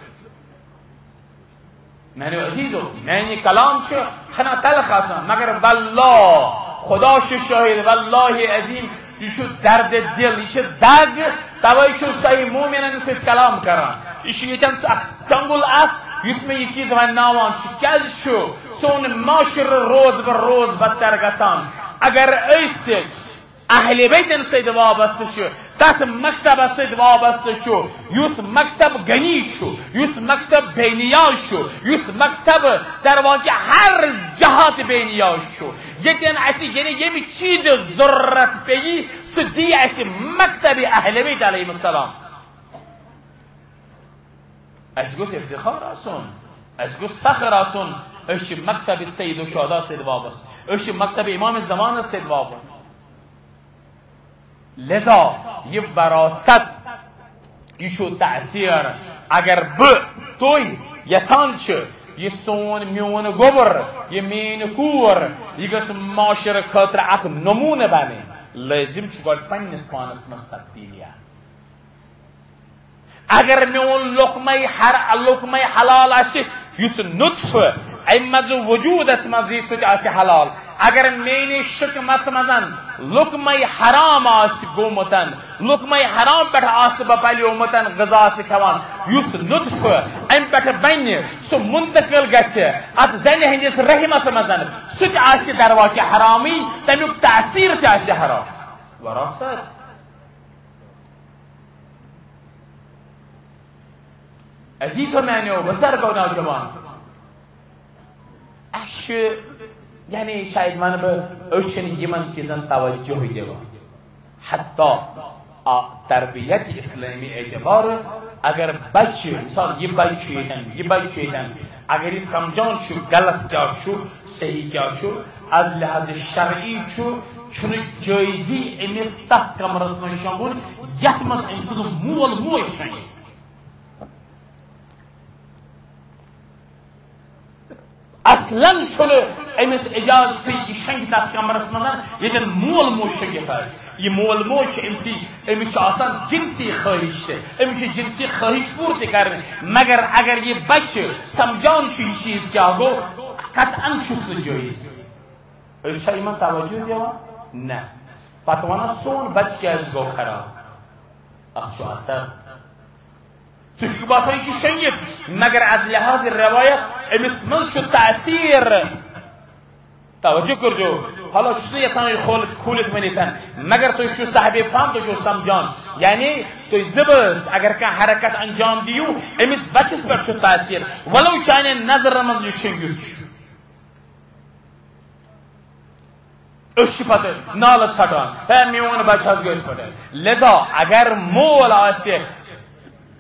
میانیو عزیزو، میانہِ کلام چھِ ہنا تلخ آسان، مگر واللہ، خدا چھُ شٲہد، واللہ عظیم، یہِ چھُ درد دل، یہِ چھِ دگ، توے چھُس تۄہہِ مومنن سۭتۍ کلام کران۔ یہِ چھُ ییٚتٮ۪ن سُہ اکھ تنگُل اکھ، یُس مےٚ یہِ چیٖز ونناوان چھُ۔ کیازِ چھُ سون معاشرٕ روز بہ روز بدتر گژھان؟ اگر أسۍ اہل بیتن سۭتۍ وابستہٕ چھُ، تتھ مکتبس سۭتۍ وابستہٕ چھُ، یُس مکتب غنی چھُ، یُس مکتب بے نیاز چھُ، یُس مکتب درواقع ہر جہات بے نیاز چھُ، ییٚتٮ۪ن اسہِ، یعنی ییٚمہِ چیٖزٕ ضروٗرت پیٚیہِ، سُہ دِیہِ اسہِ مکتب اہل بیت علیہم السلام۔ اسہِ گوٚژھ افتخار آسُن، اسہِ گوٚژھ فخر آسُن، أسۍ چھِ مکتب سید الشہداء سۭتۍ وابستہٕ، أسۍ چھِ مکتب امام زمانس سۭتۍ وابستہٕ۔ لذا یہِ وراثت، یہِ چھُ تاثیر۔ اگر بہٕ، تُہۍ یژھان چھِ یہِ سون میون گوٚبُر، یہِ میٲنۍ کوٗر، یہِ گٔژھ معاشرٕ خٲطرٕ اکھ نموٗنہٕ بنٕنۍ۔ لٲزِم چھُ گۄڈٕ پننِس پانس منٛز تبدیٖلی اَنٕنۍ۔ اگر میون لقمے حر-، لقمے حلال آسہِ، یُس نطفہٕ امہِ منٛزٕ وجوٗدس منٛز یی، سُہ تہِ آسہِ حلال۔ اگر میٲنِس شکمس منٛز لقمے حرام آسہِ گوٚمُت، لقمے حرام پٮ۪ٹھ آسہٕ بہٕ پلیومُت، غذا آسہٕ کھٮ۪وان، یُس نطفہٕ امہِ پٮ۪ٹھ بنہِ، سُہ منتقل گژھِ اتھ زنہِ ہٕنٛدِس رحمس منٛز، سُہ تہِ آسہِ درواکہِ حرامٕے، تمیُک تاثیر تہِ آسہِ حرام۔ وراثت۔ عزیزو میانیو، بزرگو، نوجوان، اَسہِ چھُ، یعنی شاید وَنہٕ بہٕ، أسۍ چھِنہٕ یِمن چیٖزن توجہٕے دِوان۔ حتیٰ آ، تربیت اسلٲمی اعتبارٕ، اگر بچہِ، مثال، یہِ بچہِ چھُ ییٚتٮ۪ن، یہِ بچہِ چھُ ییٚتٮ۪ن، اگر یہِ سمجھان چھُ غلط کیٛاہ چھُ، صحیح کیٛاہ چھُ، از لحاظ شرعی چھُ، چھُنہٕ جٲیزی أمِس تتھ کمرس منٛز شۄنٛگُن، یتھ منٛز أمۍ سُنٛد مول موج شۄنٛگہِ۔ اصلاً چھُنہٕ أمِس اجازت یہِ شۄنٛگہِ تتھ کمرس منٛز، ییٚتٮ۪ن مول موج شۄنٛگِتھ آسہِ۔ یہِ مول موج چھُ أمِس، أمِس چھُ آسان جنسی خٲہِش تہِ، أمِس چھِ جنسی خٲہِش پوٗرٕ تہِ کرٕنۍ۔ مگر اگر یہِ بچہِ سمجھان چھُ یہِ چیٖز کیٛاہ گوٚو، قطعاً چھُس نہٕ جٲیز۔ أسۍ چھا یِمن توجہ دِوان؟ نہ۔ پتہٕ ونان سون بچہِ کیٛازِ گوٚو خراب؟ اتھ چھُ اثر۔ ژٕ چھُکھ باسان یہِ چھُ شۄنٛگِتھ، مگر از لحاظ روایت أمِس منٛز چھُ تاثیر۔ توجہ کٔرزیو، حالانکہ چھُس نہٕ یژھان یہِ کھول-، کھوٗلِتھ ؤنِتھ، مگر تُہۍ چھِو صاحب فہم، تُہۍ چھِو سمجھان۔ یعنی تُہۍ زٕ بٲژ اگر کانٛہہ حرکت انجام دِیِو، أمِس بچس پٮ۪ٹھ چھُ تاثیر، ولو چانٮ۪ن نظرن منٛز یہِ شۄنٛگِتھ چھُ۔ أسۍ چھِ پتہٕ نالہٕ ژھٹان، ہے میون بچہٕ حظ گٔے أتھۍ پٲٹھۍ۔ لذا اگر مول آسہِ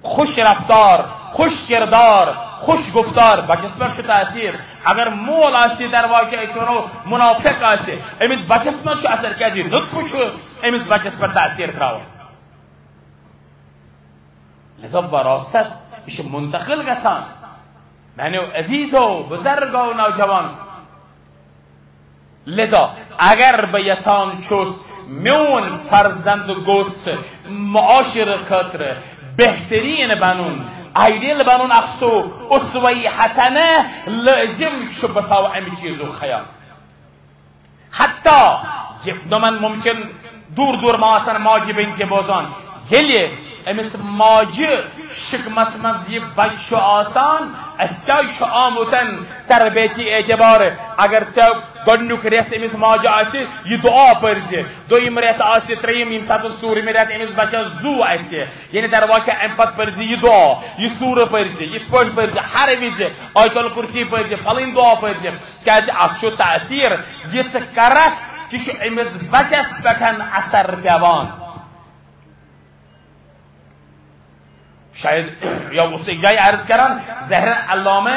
خوش رفتار، خوش کردار، خوش گفتار، بچس پٮ۪ٹھ چھُ تاثیر۔ اگر مول آسہِ درواکہِ، أسۍ ونو منافق آسہِ، أمِس بچس منٛز چھُ اثر، کیازِ یہِ نطفہٕ چھُ أمِس بچس پٮ۪ٹھ تاثیر تراوان۔ لذا وراثت، یہِ چھُ منتقل گژھان۔ میانیو عزیزو، بزرگو، نوجوان، لذا اگر بہٕ یژھان چھُس میون فرزند گوٚژھ معاشرٕ خٲطرٕ بہتریٖن بنُن، آیڈیل بنُن، اکھ سُہ اسوہ حسنہ، لٲزم چھُ بہٕ تھاوٕ امہِ چیٖزُک خیال۔ حتیٰ یہِ تِمن ممکن دوٗر دوٗر ما آسن ماجہِ بیٚنہِ تہِ بوزان، ییٚلہِ أمِس ماجہِ شِکمس منٛز یہِ بچہِ چھُ آسان، اَسہِ کیٛازِ چھُ آمُت تربیتی اعتبار؟ اگر ژےٚ گۄڈٕنیُک رٮ۪تھ أمِس ماجہِ آسہِ، یہِ دُعا پٔرزِ، دوٚیِم رٮ۪تھ آسہِ، ترٛیٚیِم، ییٚمہِ ساتہٕ ژوٗرِمہِ رٮ۪تھ أمِس بچس زُو آسہِ، یعنی درواکہ، اَمہِ پتہٕ پٔرزِ یہِ دُعا، یہِ سوٗرٕ پٔرزِ، یِتھ پٲٹھۍ پٔرزِ، ہر وِزِ آیت الکرسی پٔرزِ، فلٲنۍ دُعا پٔرزِ۔ کیازِ اتھ چھُ تاثیر، یہِ ژٕ کرکھ، تہِ چھُ أمِس بچس پٮ۪ٹھ اثر پٮ۪وان۔ شاید یا اوس أکۍ جایہِ عرض کران، زہر علامہ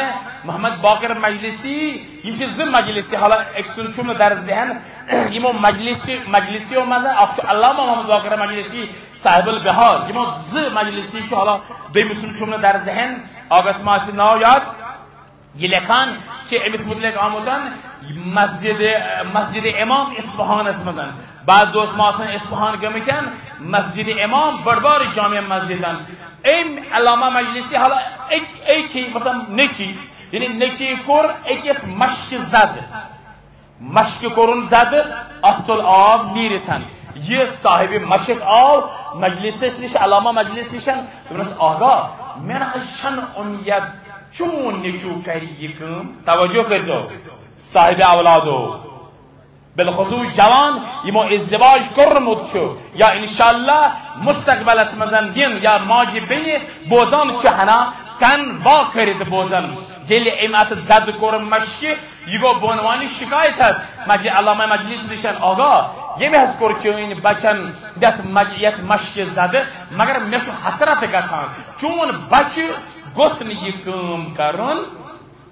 محمد باقر مجلسی، یِم چھِ زٕ مجلسی، حالانکہ أکۍ سُنٛد چھُم نہٕ درس ذہن، یِمو مجلسی، مجلسیو منٛز اکھ چھُ علامہ محمد باقر مجلسی صاحب البہار، یِمو زٕ مجلسی چھُ، حالانکہ دوٚیمہِ سُنٛد چھُم نہٕ درس ذہن، اکھ گژھِ ما آسہِ ناو یاد۔ یہِ لیکھان کہِ أمِس مُتعلِق آمُت مسجد، مسجد امام اصفہانس منٛز۔ بعض دوست ما آسن اصفہان گٔمٕتۍ مسجد امام، بٔڑ بار جامع مسجد۔ أمۍ علامہ مجلسی حالہ أکۍ، أکۍ، مثلاً نیٚچی، یعنی نیٚچی کوٚر أکِس مشکہِ زد۔ مشکہِ کوٚرُن زدٕ، اَتھ ژوٚل آب نیٖرِتھ۔ یہِ صاحبِ مشک آو مجلسس نِش، علامہ مجلس نِش۔ دوٚپنس، "آغا، مےٚ نہ حظ چھَنہٕ اُمید چون نیٚچوٗ کرِ یہِ کٲم۔" توجہ کٔرۍزیو، صاحبِ اولادو، بالخصوص جوان یِمو ازدواج کوٚرمُت چھُ یا انشاءاللہ مستقبلس منٛز دِن یا ماجہِ بیٚنہِ بوزان چھِ ہنا کن وا کٔرِتھ بوزان۔ ییٚلہِ أمۍ اَتھ زدٕ کوٚر مشکہِ، یہِ گوٚو بۄن وانہِ شکایت حظ مجلہِ علامہ مجلس نِش، "آغا، ییٚمۍ حظ کوٚر چٲنۍ بچن یتھ مج-، یتھ مشکہِ زدٕ، مگر مےٚ چھُ حسرت گژھان، چون بچہِ گوٚژھ نہٕ یہِ کٲم کرُن۔"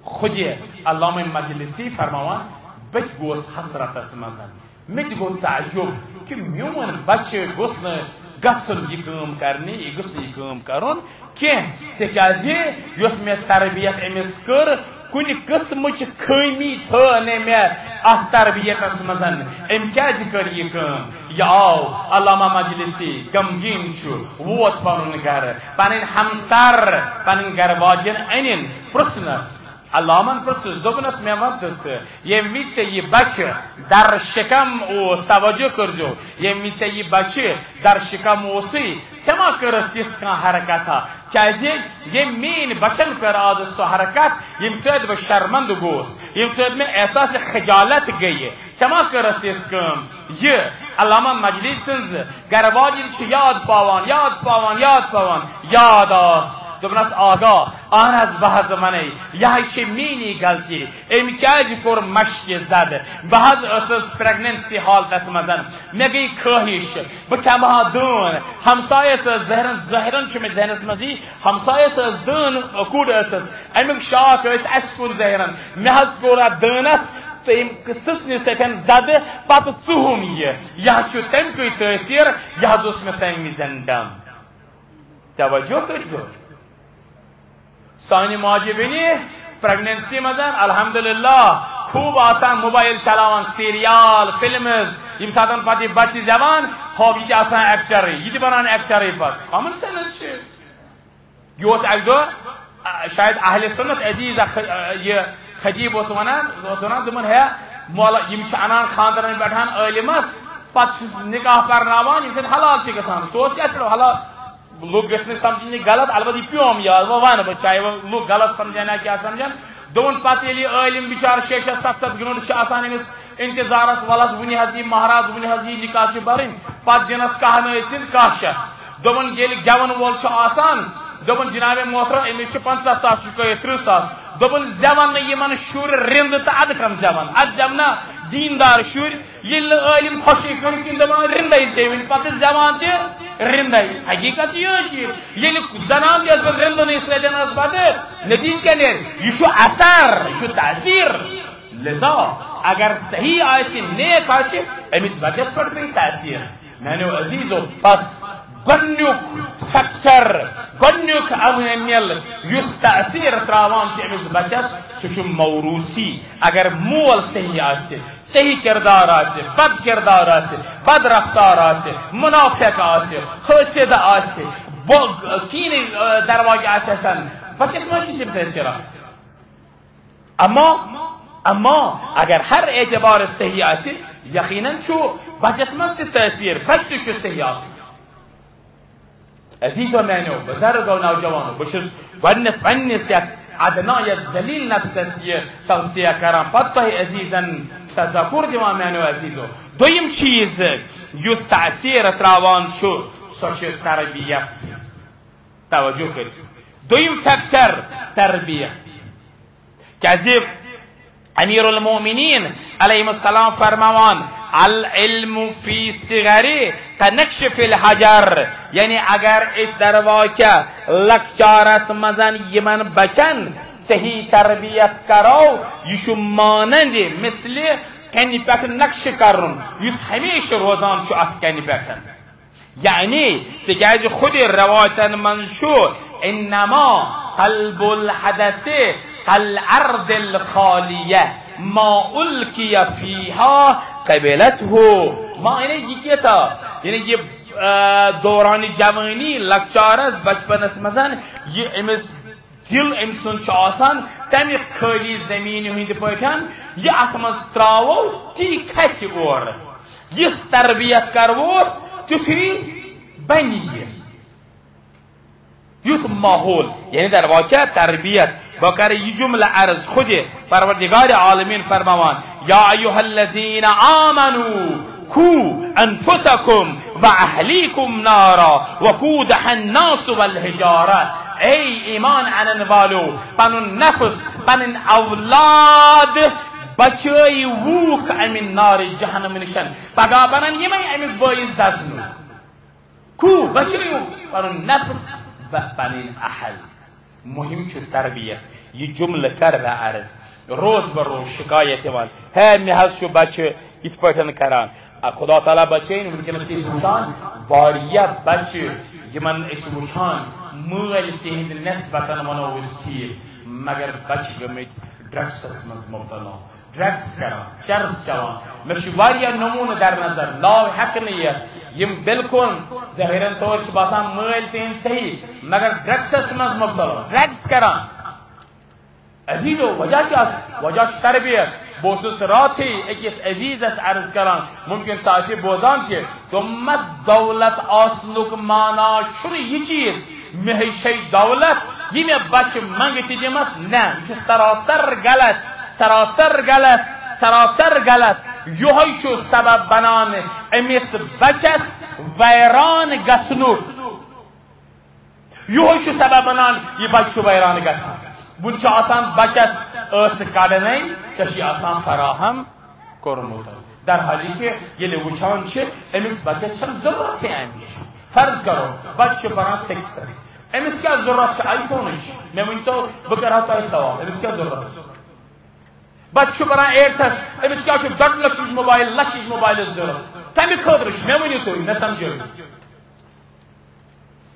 خودِ علامہ مجلسی فرماوان، "بہٕ تہِ گوس حسرتس منٛز، مےٚ تہِ گوٚو تعجب کہِ میون بچہِ گوٚژھ نہٕ گژھُن یہِ کٲم کرنہِ، یہِ گوٚژھ نہٕ یہِ کٲم کرُن کینٛہہ، تِکیازِ یۄس مےٚ تربیت أمِس کٔر، کُنہِ قٕسمٕچ خٲمی تھٲو نہٕ مےٚ اَتھ تربیتس منٛز۔ أمۍ کیٛازِ کٔر یہِ کٲم؟ یہِ آو، علامہ مجلسی غمگیٖن چھُ، ووت پنُن گرٕ، پنٕنۍ ہمسر، پنٕنۍ گرٕ واجٮ۪ن أنِن، پرٛژھنس۔ علامن پرٛژھُس، دوٚپنس، "مےٚ وَن تہٕ ژٕ، ییٚمہِ وِزِ ژےٚ یہِ بچہٕ در شکم اوس"، توجہ کٔرزیو، "ییٚمہِ وِزِ ژےٚ یہِ بچہٕ در شکم اوسُے، ژےٚ ما کٔرٕتھ تِژھ کانٛہہ حرکتھا؟" کیازِ ییٚمۍ میٲنۍ بچن کٔر آز سۄ حرکت، ییٚمہِ سۭتۍ بہٕ شرمندٕ گوس، ییٚمہِ سۭتۍ مےٚ احساس خجالت گٔیہِ۔ ژےٚ ما کٔرٕتھ تِژھ کٲم؟ یہِ علامہ مجلس سٕنٛز گرٕ واجٮ۪ن چھِ یاد پاوان، یاد پاوان، یاد پاوان، یاد آس۔ دوٚپنس، "آغا، اہن حظ، بہٕ حظ ونے، یہِ حظ چھِ میٲنی غلطی۔ أمۍ کیازِ کوٚر مشکہِ زد؟ بہٕ حظ ٲسٕس پریگننسی حالتس منٛز، مےٚ گٔے خٲہِش، بہٕ کھٮ۪مہٕ ہا دٲن۔" ہمسایس ٲس زہرن، زہرن چھُ مےٚ ذہنس منٛز یی، ہمسایس ٲس دٲن، کُڑ ٲسٕس، امیُک شاکھ ٲسۍ اسہِ کُن زہرن۔ مےٚ حظ کوٚر اتھ دٲنس تہٕ أمۍ سٕژنہِ سۭتۍ زدٕ، پتہٕ ژُہُم یہِ۔ یہِ حظ چھُ تمہِ کُے تٲثیر، یہِ حظ اوس مےٚ تمہِ وِزِ ڈم۔ توجہ کٔرۍزیو۔ سانہِ ماجہِ بیٚنہِ پریگننسی منٛز، الحمدللہ، خوٗب آسان موبایل چلاوان، سیریال، فلمز، ییٚمہِ ساتہٕ پتہٕ یہِ بچہِ زٮ۪وان، ہۄ یہِ تہِ آسان ایکٹرٕے، یہِ تہِ بنان ایکٹرٕے پتہٕ۔ کامن سینس چھِ۔ یہِ اوس اکہِ دۄہ، آ، شاید اہل سنت عزیز اکھ، آ، یہِ خطیب اوس ونان، اوس ونان، دوٚپُن، "ہے مولا، یِم چھِ انان خاندرن پٮ۪ٹھ عٲلمس، پتہٕ چھِس نکاح پرناوان، ییٚمہِ سۭتۍ حلال چھِ گژھان۔" سُہ اوس یتھ پٮ۪ٹھ حلال، لوٗکھ گٔژھۍ نہٕ سمجھِنۍ یہِ غلط، البتہ یہِ پیوم یاد، وۄنۍ ونہٕ بہٕ، چاہے وۄنۍ لوٗکھ غلط سمجھن یا کیٛاہ سمجھن۔ دوٚپُن، پتہٕ ییٚلہِ یہِ عٲلم بچار شےٚ شےٚ ستھ ستھ گٲنٛٹہٕ چھِ آسان أمِس انتظارس، ولس، وُنہِ حظ یی مہراز، وُنہِ حظ یی نکاح چھِ برٕنۍ، پتہٕ دِنس کاہ نہٕ ٲسِن کاہ شیٚتھ۔ دوٚپُن، ییٚلہِ گٮ۪ون وول چھُ آسان، دوٚپُن، "جناب محترم، أمِس چھِ پنٛژاہ ساس چھُ کٔرِتھ، تٕرٛہ ساس۔" دوٚپُن، زٮ۪ون نہٕ یِمن شُرۍ رِنٛدٕ تہٕ ادٕ کم زٮ۪ون، ادٕ زٮ۪ونا دیٖندار شُرۍ۔ ییٚلہِ نہٕ عٲلِم خۄشٕے کٔرِتھ کِنۍ دَپان رِنٛدَے زیوٕنۍ، پَتہٕ زٮ۪وان تہِ رِنٛدَے۔ حقیٖقت چھِ یِہوٚے چیٖز۔ ییٚلہِ زَنان تہِ ٲس پَتہٕ رِنٛدُنٕے سۭتۍ ٲس پَتہٕ، نتیٖجہٕ کیٛاہ نیرِ؟ یہِ چھُ اثر، یہِ چھُ تاثیر۔ لذا اگر صحیح آسہِ، نیک آسہِ، أمِس بَچَس پٮ۪ٹھ پیٚیہِ تاثیر۔ میانیو عزیزو، بس گۄڈنیُک فیکٹر، گۄڈنیُک عوامل یُس تاثیر تراوان چھُ أمِس بچس، سُہ چھُ موروثی۔ اگر مول صحیح آسہِ، صحیح کردار آسہِ، بد کردار آسہِ، بد رفتار آسہِ، منافق آسہِ، حٲسد آسہِ، بۄگ، کینہٕ، آ، درواگہِ آسہِ آسان، بچس ما چھِ تِم تٲثیر آسان؟ اما، اما اگر ہر اعتبار صحیح آسہِ، یقیناً چھُ بچس منٛز تہِ تٲثیر، بچہٕ تہِ چھُ صحیح آسُن۔ عزیزو میانیو، بزرگو، نوجوانو، بہٕ چھُس گۄڈٕنیتھ پننِس یتھ ادنا، یتھ ذلیل نفسس یہِ توصیہ کران، پتہٕ تۄہہِ عزیزن تذکر دِوان، میانیو عزیزو۔ دوٚیِم چیٖز یُس تاثیر تراوان چھُ، سۄ چھِ تربیت۔ توجہ کٔرِو۔ دوٚیِم فیکٹر، تربیت۔ کیازِ امیر المومنین علیہ السلام فرماوان، "العلم فی صغری کنقش فی الحجر"، یعنی اگر أسۍ درواکہ لۄکچارس منٛز یِمن بچن صحیح تربیت کرو، یہِ چھُ مانند مثلِ کنہِ پٮ۪ٹھ نقش کرُن، یُس ہمیشہِ روزان چھُ اتھ کنہِ پٮ۪ٹھ۔ یعنی، تِکیازِ خود روایتن منٛز چھُ، "انما قلب الحدث کالارض الخالیہ، ما القی فیہا قبلتہ"۔ ما، یعنی یہِ کیٛاہ تھا؟ یعنی یہِ، آ، دوران جوانی، لۄکچارس، بچپنس منٛز، یہِ أمِس دِل أمۍ سُنٛد چھُ آسان تَمہِ خٲلی زٔمیٖنہِ ہٕنٛدِ پٲٹھۍ، یہِ اَتھ منٛز ترٛاوو، تی کھسہِ اورٕ۔ یِژھ تربیت کروس، تیُتھُے بنہِ یہِ۔ یُتھ ماحول، یعنی در واقع تربیت۔ بہٕ کرٕ یہِ جملہٕ عرض خودِ پروردگار عالمین فرماوان، یا ایھا الذین آمنوا قوا انفسکم و اہلیکم نارا وقودها الناس والحجارہ۔ اے ایمان انن والو، پنن نفس، پنن اولاد بچٲیوُکھ امہِ نار جہنم نشن۔ پگاہ بنن یمے امیُک باعث دزنُک۔ قوا، بچٲیِو پنُن نفس، ب-، پنٕنۍ اہل۔ مُہِم چھُ تربیت۔ یہِ جملہٕ کر مےٚ عرض۔ روز بہ روز شکایت یِوان، ہے، مےٚ حظ چھُ بچہٕ یِتھ پٲٹھۍ کران۔ آ، خدا تعالیٰ بچٲیِن، وٕنکیٚنس چھِ أسۍ وٕچھان واریاہ بچہٕ، یِمن أسۍ وٕچھان مٲلۍ تِہنٛدِ نسبتن ونو أسۍ ٹھیٖک، مگر بچہٕ گٔمٕتۍ ڈرگسس منٛز مبتلا، ڈرگس کران، چرس چٮ۪وان۔ مےٚ چھِ واریاہ نموٗنہٕ در نظر، ناو ہٮ۪کہٕ نہٕ یتھ، یِم بالکل ظٲہِرن طور چھِ باسان مٲلۍ تِہنٛدۍ صحیح، مگر ڈرگسس منٛز مبتلا، ڈرگس کران۔ عزیزو، وجہ کیٛاہ چھُ؟ وجہ چھُ تربیت۔ بہٕ اوسُس راتھٕے أکِس عزیزس عرض کران، ممکن سُہ آسہِ بوزان تہِ، دوٚپمس، دولت آسنُک معنی چھُنہٕ یہِ چیٖز، مےٚ ہے چھے دولت، یہِ مےٚ بچہِ منٛگہِ تہِ دِمس، نہ، یہِ چھُ سراسر غلط، سراسر غلط، سراسر غلط۔ یِہوٚے چھُ سبب بنان أمِس بچس ویران گژھنُک۔ یِہوٚے چھُ سبب بنان یہِ بچہِ چھُ ویران گژھان۔ وُنہِ چھُ آسان بچس ٲسہٕ کڑنے، ژےٚ چھُے آسان فراہم کوٚرمُت۔ در حالی کہِ ییٚلہِ وٕچھان چھِ، أمِس بچس چھَنہٕ ضروٗرتھٕے اَمِچ۔ فرض کرو، بچہِ چھُ پران سِکِستھس، أمِس کیٛاہ ضروٗرت چھِ آی فونٕچ؟ مےٚ ؤنۍ تو، بہٕ کرٕ ہا تۄہہِ سوال، أمِس کیٛاہ ضروٗرت چھِ؟ بچہِ چھُ پران ایٹتھس، أمِس کیٛاہ چھُ ڈۄڈ لَچھٕچ موبایل، لَچھٕچ موبایلٕچ ضروٗرت؟ کَمہِ خٲطرٕ چھُ؟ مےٚ ؤنِو تُہۍ، مےٚ سمجھٲیِو۔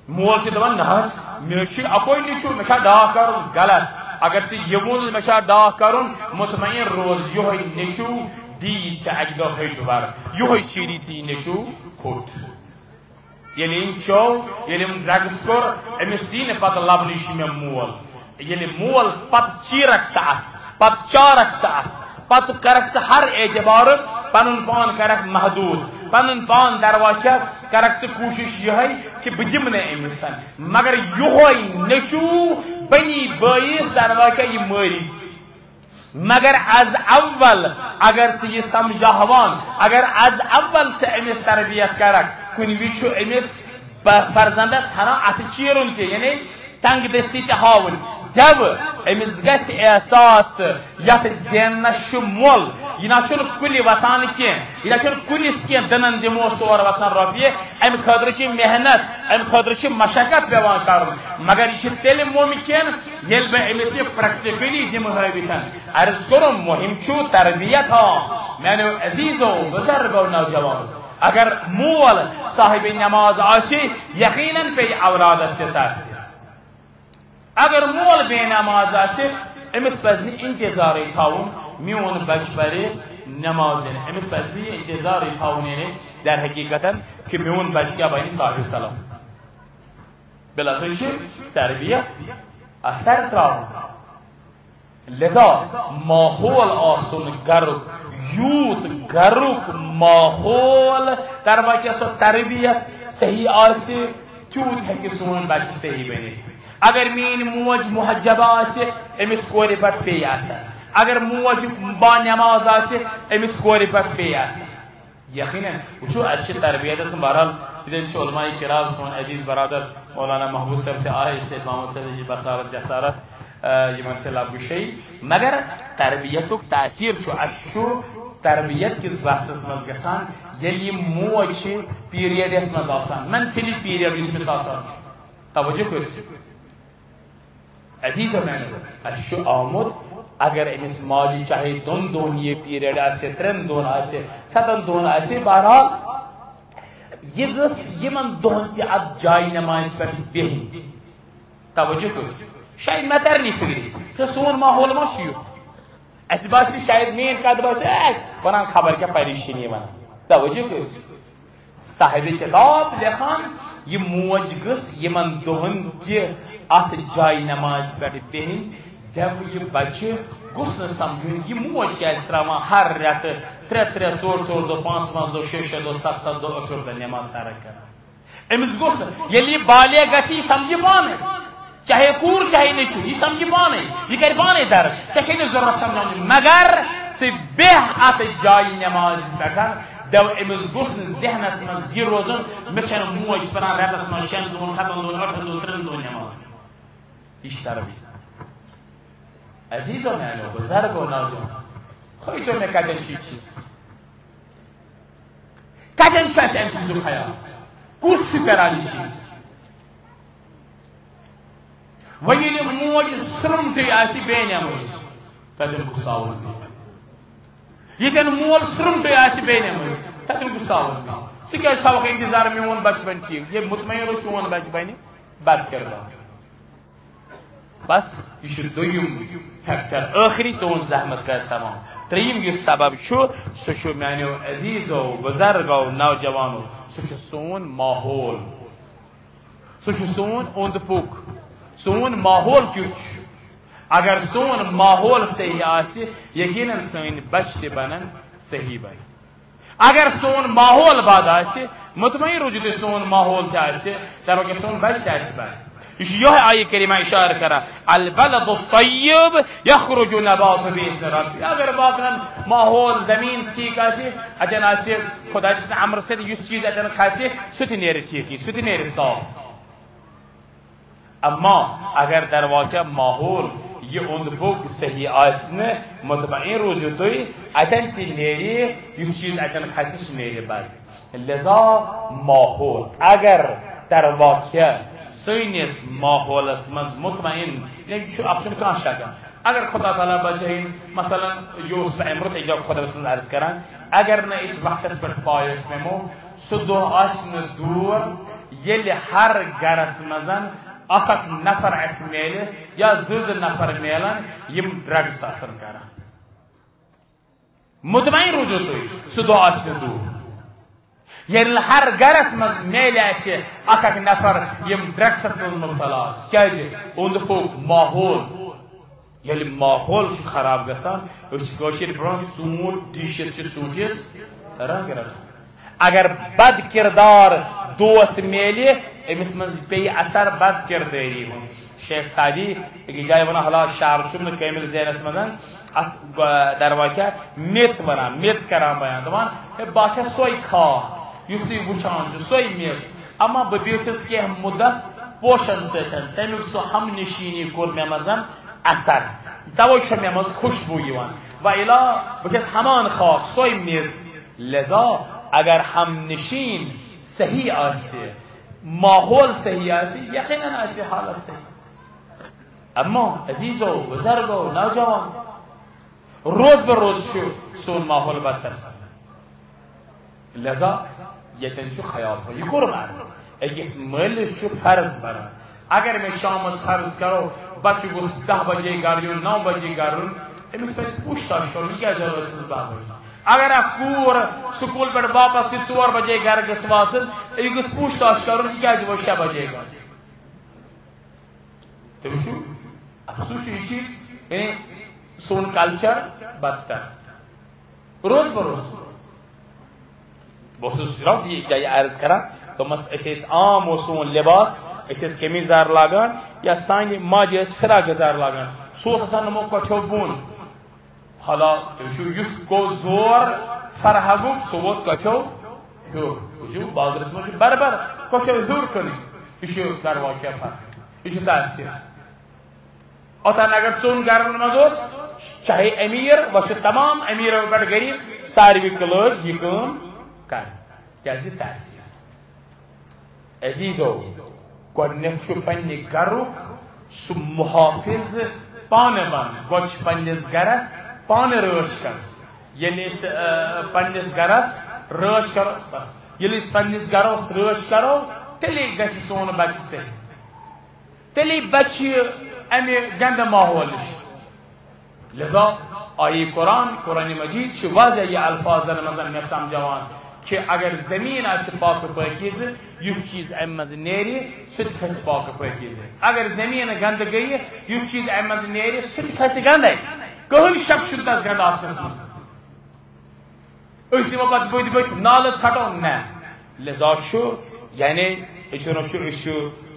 مول چھُ دَپان، نہ حظ، مےٚ چھُ اَکوے نیٚچوٗ، مےٚ چھا ڈاکھ کَرُن؟ غلط۔ اگر ژےٚ یہِ ووٚن، مےٚ چھا ڈاکھ کَرُن، مطمئن روز، یِہوٚے نیٚچوٗ دی ژےٚ اَکہِ دۄہ ہیٚچھ وَر، یِہوٚے چیٖری ژےٚ یہِ نیٚچوٗ کھوٚٹ۔ ییٚلہِ أمۍ چیوٚو، ییٚلہِ أمۍ ڈرگس کوٚر، أمِس یی نہٕ پَتہٕ لَبنہٕ، یہِ چھُ مےٚ مول۔ ییٚلہِ مول پتہٕ چیرکھ ژٕ اتھ، پتہٕ چارکھ ژٕ اتھ، پتہٕ کرکھ ژٕ ہر اعتبارٕ پنُن پان کرکھ محدود، پنُن پان دروا کھٮ۪تھ کرکھ ژٕ کوٗشش یِہے کہِ بہٕ دِمہٕ نہٕ أمِس۔ مگر یُہوے نیٚچوٗ بنی بٲیِس دروا کھٮ۪تھ یہِ مٲری ژٕ۔ مگر از اول اگر ژٕ یہِ سمجھاوان، اگر از اول ژٕ أمِس تربیت کرکھ، کُنہِ وِزِ چھُ أمِس ب-، فرزندس ہنا اتھٕ چیرُن تہِ، یعنی تنگ دستی تہِ ہاوٕنۍ۔ گٮ۪وٕ أمِس گژھِ احساس، یتھ زیننس چھُ مۄل۔ یہِ نہ چھُنہٕ کُلہِ وسان کینٛہہ، یہِ نہ چھُنہٕ کُلِس کینٛہہ، دٕنن دِموس تور وسان رۄپیہِ۔ امہِ خٲطرٕ چھِ محنت، امہِ خٲطرٕ چھِ مشقت پٮ۪وان کرُن۔ مگر یہِ چھِ تیٚلہِ مُمکِن، ییٚلہِ بہٕ أمِس یہِ practically دِمہٕ ہٲوِتھ۔ عرض کوٚرُم، مُہِم چھُ تربیت ہا، میانیو عزیزو، بزرگو، نوجوانو۔ اگر مول صاحب نماز آسہِ، یقیناً پیٚیہِ اولادس تہِ ترس۔ اگر مول بے نماز آسہِ، أمِس پزِ نہٕ انتظارٕے تھاوُن، میون بچہِ پرِ نماز۔ أمِس پزِ نہٕ یہِ انتظارٕے تھاوُن، یعنی در حقیقتاً، کہِ میون بچہِ کیٛاہ بنہِ صاحب سلام۔ بلکہ چھُ تربیت اثر تراوُن۔ لذا ماحول آسُن گرُک، یوٗت گرُک ماحول، تربیت، سۄ تربیت صحیح آسہِ، تیوٗت ہیٚکہِ سون بچہِ صحیح بٔنِتھ۔ اگر میٲنۍ موج محجبہ آسہِ، أمِس کورِ پٮ۪ٹھ پیٚیہِ اثر۔ اگر موج با نماز آسہِ، أمِس کورِ پٮ۪ٹھ پیٚیہِ اثر۔ یقیناً، وٕچھو، اَسہِ چھِ تربیتَس منٛز بہرحال، ییٚتٮ۪ن چھِ علماء کرام، سون عزیز برادر مولانا محمود صٲب تہِ آے، سید محمد صٲب جی بصارت جسارت، آ، یِمن تہِ لبہٕ شے۔ مگر تربیتُک تاثیر چھُ، اَسہِ چھُ تربیت کِس بحثس منٛز گژھان، ییٚلہِ یہِ موج چھِ پیریڈس منٛز آسان، منتھلی پیریڈ یُس أمِس آسان چھُ، توجہ کٔرِو۔ عزیزو میانیو، اَسہِ چھُ آمُت، اگر أمِس ماجہِ چاہے دۄن دۄہن یہِ پیریڈ آسہِ، ترٛٮ۪ن دۄہن آسہِ، ستن دۄہن آسہِ، بہرحال، یہِ گٔژھ یِمن دۄہن تہِ اتھ جایہِ نمازِ پٮ۪ٹھ بِہِنۍ۔ توجہ کٔرِو، شاید مےٚ ترِ نہٕ فِکرِ، تہٕ سون ماحول ما چھُ یُتھ؟ اَسہِ باسہِ شاید میٲنۍ کتھ باسہِ، اے، ونان خبر کیٛاہ پریشٲنی ونان۔ توجہ کٔرِو۔ صاحب کتاب لیکھان، یہِ موج گٔژھ یِمن دۄہن تہِ اتھ جایہِ نمازِ پٮ۪ٹھ بِہِنۍ، دٮ۪وٕ یہِ بچہِ گوٚژھ نہٕ سمجھُن، یہِ موج کیازِ تراوان ہر رٮ۪تہٕ ترٛےٚ ترٛےٚ، ژور ژور دۄہ، پانٛژھ پانٛژھ دۄہ، شےٚ شےٚ دۄہ، ستھ ستھ دۄہ ٲٹھ ٲٹھ دۄہ نماز ترک کران۔ أمِس گوٚژھ نہٕ، ییٚلہِ یہِ بالغ گژھِ، یہِ سمجھِ پانے۔ چاہے کوٗر، چاہے نیٚچوٗ، یہِ سمجھِ پانے، یہِ کرِ پانے درک، ژےٚ چھے نہٕ ضروٗرت سمجھاونٕچ، مگر ژٕ بیٚہہ اتھ جایہِ نمازِ پٮ۪ٹھ، دٮ۪و أمِس گوٚژھ نہٕ ذہنس منٛز یہِ روزُن، مےٚ چھنہٕ موج پران رٮ۪تس منٛز شٮ۪ن دۄہن، ستن دۄہن، ٲٹھن دۄہن، ترٛٮ۪ن دۄہن نماز۔ یہِ چھِ تربیت۔ عزیزو میانیو، بزرگو، نوجوان، ہٲیتو مےٚ کتٮ۪ن چھِ یہِ چیٖز؟ کتٮ۪ن چھُ اَسہِ اَمہِ چیٖزُک خیال؟ کُس چھُ کران یہِ چیٖز؟ وۄنۍ ییٚلہِ موج سرٛمٹٕے آسہِ بے نٮ۪مٲز، تَتٮ۪ن گوٚژھ ساوُن بِہُن۔ ییٚتٮ۪ن مول سرٛمٹٕے آسہِ بے نٮ۪مٲز، تَتٮ۪ن گوٚژھ ساوُن بِہُن۔ ژٕ کیٛازِ تھاوکھ اِنتظار میون بَچہٕ بَنہِ ٹھیٖک؟ ییٚلہِ مطمئن روٗد چون بَچہٕ بَنہِ بدکردار۔ بس، یہِ چھُ دوٚیِم فیکٹر، ٲخری تُہُنٛد زحمت کر تمام۔ ترٛیٚیِم یُس سبب چھُ، سُہ چھُ میانیو عزیزو، بُزرگو، نوجوانو، سُہ چھُ سون ماحول۔ سُہ چھُ سون اوٚنٛد پوٚک، سون ماحول کیُتھ چھُ۔ اگر سون ماحول صحیح آسہِ، یقیناً سٲنۍ بچہِ تہِ بنن صحیح بچہِ۔ اگر سون ماحول بد آسہِ، مطمئن روٗزِو تُہۍ، سون ماحول تہِ آسہِ، تَمہِ وقتہٕ سون بچہِ تہِ آسہِ بد۔ یہِ چھُ یِہوٚے آیہِ کریمہ اِشارٕ کران، "البلد الطیب یخرج نباتہ بإذن ربہ۔" اگر باقین ماحول زمین ٹھیک آسہِ، اتٮ۪ن آسہِ خۄداے سٕنٛدِ امرٕ سۭتۍ یُس چیٖز اتٮ۪ن کھسہِ، سُہ تہِ نیرِ ٹھیک، سُہ تہِ نیرِ صاف۔ اما اگر در واقع ماحول، یہِ اوٚنٛد پوٚک صحیح آسہِ نہٕ، مطمئن روٗزِو تُہۍ، اتٮ۪ن تہِ نیرِ یُس چیٖز اتٮ۪ن کھسہِ، سُہ نیرِ بد۔ لذا ماحول، اگر در واقع سٲنِس ماحولس منٛز مطمئن، یعنی چھُ، اتھ چھُنہٕ کانٛہہ شک۔ اگر خدا تعالیٰ بچٲیِن، مثلاً، یہِ اوس بہٕ امہِ برونٛہہ تہِ اکہِ دۄہ خۄدایَس منٛز عرض کران، اگر نہٕ أسۍ وقتس پٮ۪ٹھ پایس پیمو، سُہ دۄہ آسہِ نہٕ دوٗر، ییٚلہِ ہر گرس منٛز اکھ اکھ نفر اسہِ میلہِ یا زٕ زٕ نفر میلن، یِم ڈرگس آسن کران۔ مطمئن روٗزِو تُہۍ، سُہ دۄہ آسہِ نہٕ دوٗر۔ ییٚلہِ ہر گرس منٛز میلہِ اسہِ اکھ اکھ نفر، یِم ڈرگسس منٛز مبتلا آسہِ۔ کیازِ؟ اوٚنٛد پوٚک، ماحول۔ ییٚلہِ ماحول چھُ خراب گژھان، أسۍ چھِ کٲشِر پٲٹھۍ ژوٗنٛٹھ ڈِشِتھ چھِ ژوٗنٛٹھِس رنٛگ رٹان۔ اگر بد کردار دوس میلہِ، أمِس منٛز پیٚیہِ اثر بد کردٲری ہُنٛد۔ شیخ سعدی أکِس جایہِ وَنان، حالات شعر چھُم نہٕ کٲمِل ذہنس منٛز، اتھ، آ، درواقع میٚژ وَنان، میٚژ کران بیان، دَپان، ہے، بہٕ چھَس سۄے خاک، یُس تُہۍ وٕچھان چھِو، سۄے میٚژ۔ اما بہٕ بیوٗٹھُس کینٛہہ مُدت پوشن سۭتۍ، تَمیُک سُہ ہم نشیٖنی کوٚر مےٚ منٛز اثر، توے چھےٚ مےٚ منٛز خوشبوٗ یِوان۔ و الا بہٕ چھَس ہمان خاک، سۄے میٚژ۔ لذا اگر ہم نشین صحیح آسہِ، ماحول صحیح آسہِ، یقیناً آسہِ حالت صحیح۔ اما عزیزو، بزرگو، نوجوان، روز بہ روز چھُ سون ماحول بدتر سپدان۔ لذا ییٚتٮ۪ن چھُ خیال تھاوُن۔ یہِ کوٚرُم عرض۔ أکِس مٲلِس چھُ فرض بنان۔ اگر مےٚ شامس فرض کرو، بچہِ گوٚژھ دَہ بجے گرٕ یُن، نَو بجے گرٕ یُن، أمِس پزِ پوٗچھ تاچھ کرُن، یہِ کیازِ درٛاو أزۍ سٕنٛز دَہ بجے؟ اگر اکھ کوٗر سکوٗل پٮ۪ٹھ واپس یہِ ژور بجے گرٕ گٔژھ واتٕنۍ، أمِس گوٚژھ پوٗچھ تاچھ کرُن، یہِ کیازِ ووت شےٚ بجے گرٕ؟ تُہۍ وٕچھِو، افسوس چھُ یہِ چیٖز، یعنی سون کلچر بدتر۔ روز بہ روز۔ بہٕ اوسُس راتھ یہِ جایہِ عرض کران، دوٚپمَس، أسۍ ٲسۍ عام اوس سون لباس، أسۍ ٲسۍ قمیٖض یَزار لاگان یا سانہِ ماجہِ ٲسۍ فراق یَزار لاگان، سُہ اوس آسان یِمو کۄٹھیو بۄن۔ حالا تُہۍ وٕچھِو، یُتھ گوٚو زور فرہَگُک، سُہ ووت کۄٹھیو ہیوٚر۔ وٕچھِو، بازرَس منٛز چھِ بَربَر کۄٹھیو ہیوٚر کٕنٕنۍ۔ یہِ چھُ درواقع فرق، یہِ چھُ تاثیر۔ اوٚتام اگر ژوٚن گرن منٛز اوس، چاہے امیر، وۄنۍ چھُ تمام امیرو پٮ۪ٹھ غریب، ساروی کلٲج یہِ کٲم کرٕنۍ۔ کیازِ؟ تحصیل۔ عزیزو، گۄڈٕنیتھ چھُ پننہِ گرُک سُہ محافظ پانہٕ بنُن۔ گۄڈٕ چھُ پننِس گرس پانہٕ رٲچھ کرٕنۍ۔ ییٚلہِ أسۍ، آ، پننِس گرس رٲچھ کرو، بس، ییٚلہِ أسۍ پننِس گرس رٲچھ کرو، تیٚلے گژھِ سون بچہِ صحیح۔ تیٚلے بچہِ یہِ امہِ گندٕ ماحول نِش۔ لذا آیہِ قرآن، قرآن مجید چھُ واضح یہِ الفاظن منٛز مےٚ سمجھاوان کہ اگر زمین آسہِ پاک و پٲکیزٕ، یُس چیز امہِ منٛز نیرِ، سُہ تہِ کھسہِ پاک و پٲکیزٕ۔ اگر زمین گندٕ گٔیہِ، یُس چیز امہِ منٛز نیرِ، سُہ تہِ کھسہِ گندے۔ کٕہٕنۍ شک چھُنہٕ تتھ گندٕ آسنس منٛز۔ أسۍ دِمو پتہٕ بٔتۍ بٔتۍ نالہٕ ژھٹو، نہ۔ لذا چھُ، یعنی، أسۍ وَنو چھُ، أسۍ چھُ،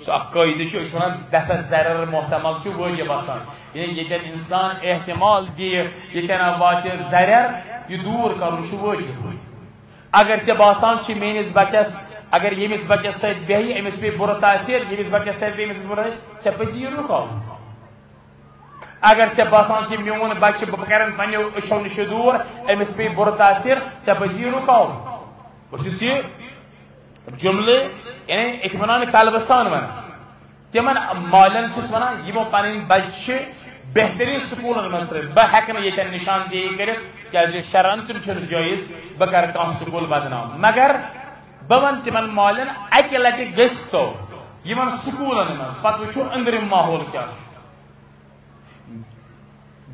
سُہ اکھ قٲعدٕ چھُ، أسۍ وَنان دفع ضرر محتمل چھُ وٲجب آسان۔ یعنی ییٚتٮ۪ن اِنسان احتمال دِیہِ، ییٚتٮ۪ن واتہِ ضرر، یہِ دوٗر کَرُن چھُ وٲجب۔ اگر ژےٚ باسان چھُ میٲنِس بچس، اگر ییٚمِس بچس سۭتۍ بیٚہہِ، أمِس پیٚیہِ بُرٕ تاثیر، ییٚمِس بچس سۭتۍ بیٚہہِ، أمِس پیٚیہِ بُرٕ، ژےٚ پَزِ یہِ رُکاوُن۔ اگر ژےٚ باسان چھُ میون بچہِ، بہٕ کرن پننیو أچھو نِش دوٗر، أمِس پیٚیہِ بُرٕ تاثیر، ژےٚ پزِ یہِ رُکاوُن۔ بہٕ چھُس یہِ جملہٕ، یعنی، أتھۍ ونان قلبہٕ سان ونان۔ تِمن مالٮ۪ن چھُس ونان، یِمو پنٕنۍ بچہِ چھِ بہترین سکوٗلن منٛز ترٲومٕتۍ۔ بہٕ ہٮ۪کہٕ نہٕ ییٚتٮ۪ن نشاندہی کٔرِتھ، کیازِ شرعن تہِ چھُنہٕ جٲیز بہٕ کرٕ کانٛہہ سکوٗل بدنام۔ مگر بہٕ ونہٕ تِمن مالٮ۪ن، اکہِ لٹہِ گٔژھۍ تو یِمن سکوٗلن منٛز، پتہٕ وٕچھو أنٛدرِم ماحول کیٛاہ چھُ۔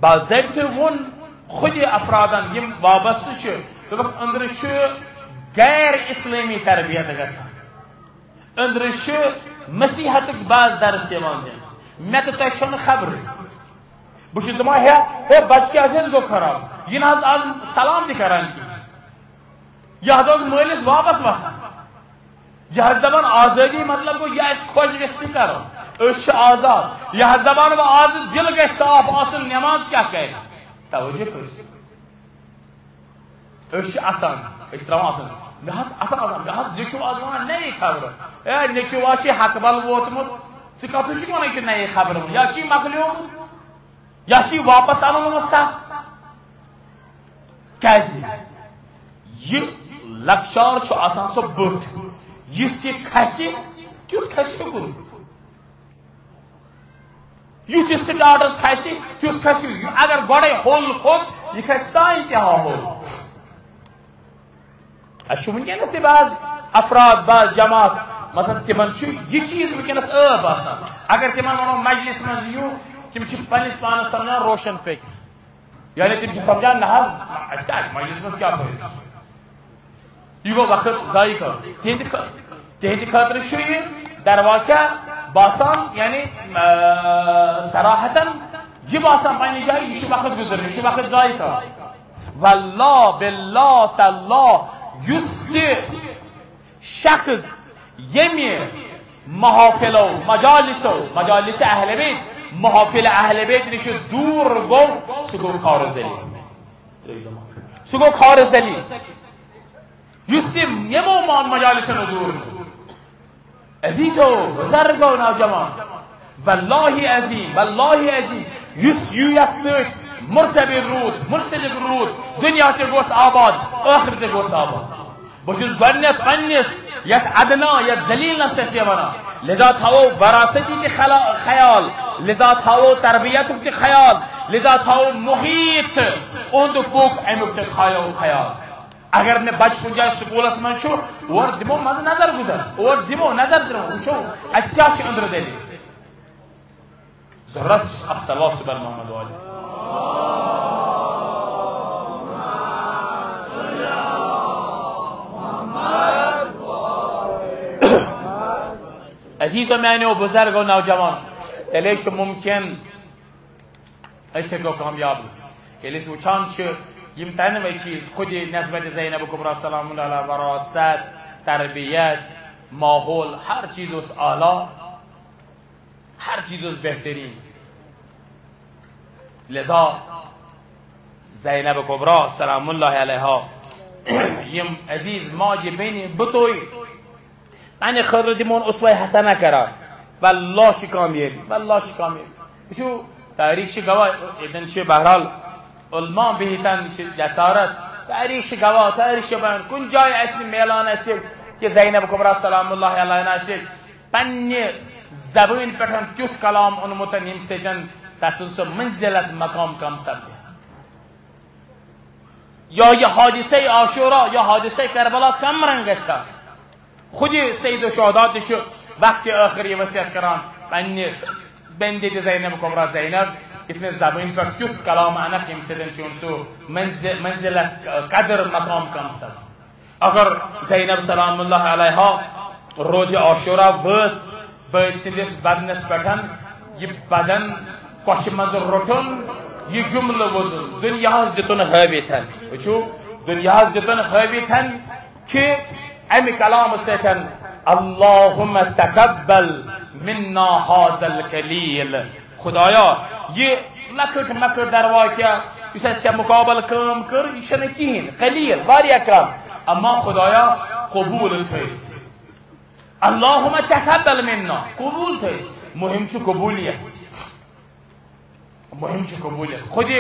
باضٲبطہٕ ووٚن خۄدِ افرادن، یِم وابستہٕ چھِ، دوٚپُکھ، أنٛدرٕ چھُ غیر اسلٲمی تربیت گژھان، أنٛدرٕ چھِ مسیحتٕکۍ بعض درس یِوان دِنہٕ۔ مےٚ تہٕ تۄہہِ چھَنہٕ خبرٕے۔ بہٕ چھُس دَپان، ہے، ہے، بچہٕ کیٛازِ حظ گوٚو خراب؟ یہِ نہٕ حظ آز سلام تہِ کران کِہیٖنۍ۔ یہِ حظ اوس مٲلِس واپس وۄتھان۔ یہِ حظ دَپان، آزٲدی مطلب گوٚو، یہِ اَسہِ خۄش گژھِ تہِ کرو، أسۍ چھِ آزاد۔ یہِ حظ دَپان، وۄنۍ آز دِل گژھِ صاف آسُن، نٮ۪ماز کیٛاہ کرِ؟ توجہ کٔرِو۔ أسۍ چھِ اَسان، أسۍ چھِ ترٛاوان اَسان۔ مےٚ حظ اَسان، اَسان، مےٚ حظ نیٚچوٗ آز وَنان نَیہِ خبرٕ۔ اے، نیٚچوٗ آز چھِ حق بل ووتمُت۔ ژٕ کَتھ چھُکھ وَنان، یہِ چھِ نَیہِ خبرٕ وَنان؟ یا چھُ یہِ مۄکلیومُت، یا چھُ یہِ واپس اَنُن وۄنۍ سَتھ۔ کیٛازِ؟ یہِ لۄکچار چھُ آسان سُہ بوٚٹھ۔ یُتھ یہِ کھسہِ، تیُتھ کھسہِ ہیوٚکُن۔ یُتھ یہِ سٹارٹس کھسہِ، تیُتھ کھسہِ۔ اگر گۄڈے ہوٚل کھوٚت، یہِ کھسہِ سانہِ تہِ ہا ہوٚل۔ اَسہِ چھُ وٕنکیٚنس تہِ بعض افراد، بعض جماعت، مطلب، تِمن چھُ یہِ چیٖز وٕنکیٚنس عٲب آسان۔ اگر تِمن ونو مجلس منٛز یِیِو، تِم چھِ پننِس پانس سمجھان روشن فکر۔ یعنی تِم چھِ سمجھان، نہ حظ، نہ، اَسہِ کیٛاہ چھُ مجلس منٛز کیٛاہ فٲیدٕ؟ یہِ گوٚو وقت ضایع کرُن۔ تِہنٛدِ خٲ-، تِہنٛدِ خٲطرٕ چھُ یہِ درواقعہ باسان، یعنی، آ، صراحتاً یہِ باسان پننہِ جایہِ، یہِ چھُ وقت گُزرُن، یہِ چھُ وقت ضایع کرُن۔ واللہ، باللہ، تاللہ، یُس تہِ شخص ییٚمہِ محافلو، مجالسو، مجالس اہل بیت، محافل اہل بیت نِش دوٗر گوٚو، سُہ گوٚو خار ذلیل۔ سُہ گوٚو خار ذلیل۔ یُس تہِ یِمو ما-، مجالسن دوٗر گوٚو۔ عزیزو، بزرگو، نوجوان، واللہ عظیم، واللہ عظیم، یُس یہِ یتھ سۭتۍ مرتبط روٗد، منسلک روٗد، دُنیا تہِ گوٚژھ آباد، ٲخرت تہِ گوٚژھ آباد۔ بہٕ چھُس گۄڈٕنیتھ پننِس یتھ ادنا، یتھ ذلیل نفسس یہِ ونان، لذا تھاوو وراثتی تہِ خلا-، خیال، لذا تھاوو تربیتُک تہِ خیال، لذا تھاوو محیط، اوٚنٛد پوٚک امیُک تہِ تھاوو خیال۔ اگر مےٚ بچہٕ کُنہِ جایہِ سکوٗلس منٛز چھُ، اور دِمو منٛزٕ نظر گُزر، اور دِمو نظر گُزر، وٕچھو اتہِ کیٛاہ چھُ أنٛدرٕ دٔلیٖل۔ ضروٗرت چھِ اکھ صلوات سُبحان محمد والہِ۔ عزیزو میانیو بزرگو نوجوان، تیٚلے چھُ ممکن أسۍ ہیٚکو کامیاب گٔژھِتھ۔ ییٚلہِ أسۍ وٕچھان چھِ یِم تَنوَے چیٖز خۄدِ نسبت زینب کبریٰ سلام اللہ علیہا، وراثت، تربیت، ماحول، ہر چیٖز اوس اعلیٰ، ہر چیٖز اوس بہتریٖن۔ لذا زینب کبریٰ سلام اللہ علیہا، یِم عزیز ماجہِ بیٚنہِ بطوے، پننہِ خٲطرٕ دِمون اسوہ حسنہ قرار۔ واللہ چھِ کامیٲبی، واللہ چھِ کامیٲبی۔ وٕچھِو، تٲریٖخ چھِ گواہ، ییٚتٮ۪ن چھِ بہرحال علماء بِہِتھ چھِ جسارت۔ تٲریٖخ چھِ گواہ، تٲریٖخ چھِ بیان۔ کُنہِ جایہِ آسہِ نہٕ میلان اَسہِ کہِ زینب کبریٰ سلام اللہ علیہا آسہِ پننہِ زبٲنۍ پٮ۪ٹھ تیُتھ کلام اوٚنمُت، ییٚمہِ سۭتۍ تسٕنٛز سۄ منزلت مقام کم سپدِ۔ یا یہِ حادثہ عاشورہ، یا حادثہ کربلا کم رنگ گژھِ ہا۔ خود سید الشہداء تہِ چھُ وقت ٲخر یہِ وصیت کران پننہِ بیٚنہِ تہِ زینب کبریٰ زینب، یُتھ مےٚ زبٲنۍ پٮ۪ٹھ تیُتھ کلام انکھ، ییٚمہِ سۭتۍ چون سُہ منزِ-، منزلت قدر مقام کم سپدِ۔ اگر زینب سلام اللہ علیہا روزِ عاشورہ وٲژ، بٲے سٕنٛدِس بدنس پٮ۪ٹھ یہِ بدن کۄچھِ منٛز روٚٹُن، یہِ جملہٕ ووٚدُن، دُنیاہس دِتُن ہٲوِتھ۔ وٕچھِو، دُنیاہس دِتُن ہٲوِتھ کہِ امہِ کلامہٕ سۭتۍ، اللہم تقبل منا هذا القلیل۔ خدایا، یہِ لۄکٕٹ مۄکٕٹ درواقعہ یُس اَسہِ ژےٚ مُقابل کٲم کٔر، یہِ چھَنہٕ کِہیٖنۍ، قلیل، واریاہ کم، اما خدایا، قبول تھٲیِس۔ اللہم تقبل منا، قبول تھٲیِس۔ مُہِم چھُ قبولیت۔ مُہِم چھِ قبولیت۔ خود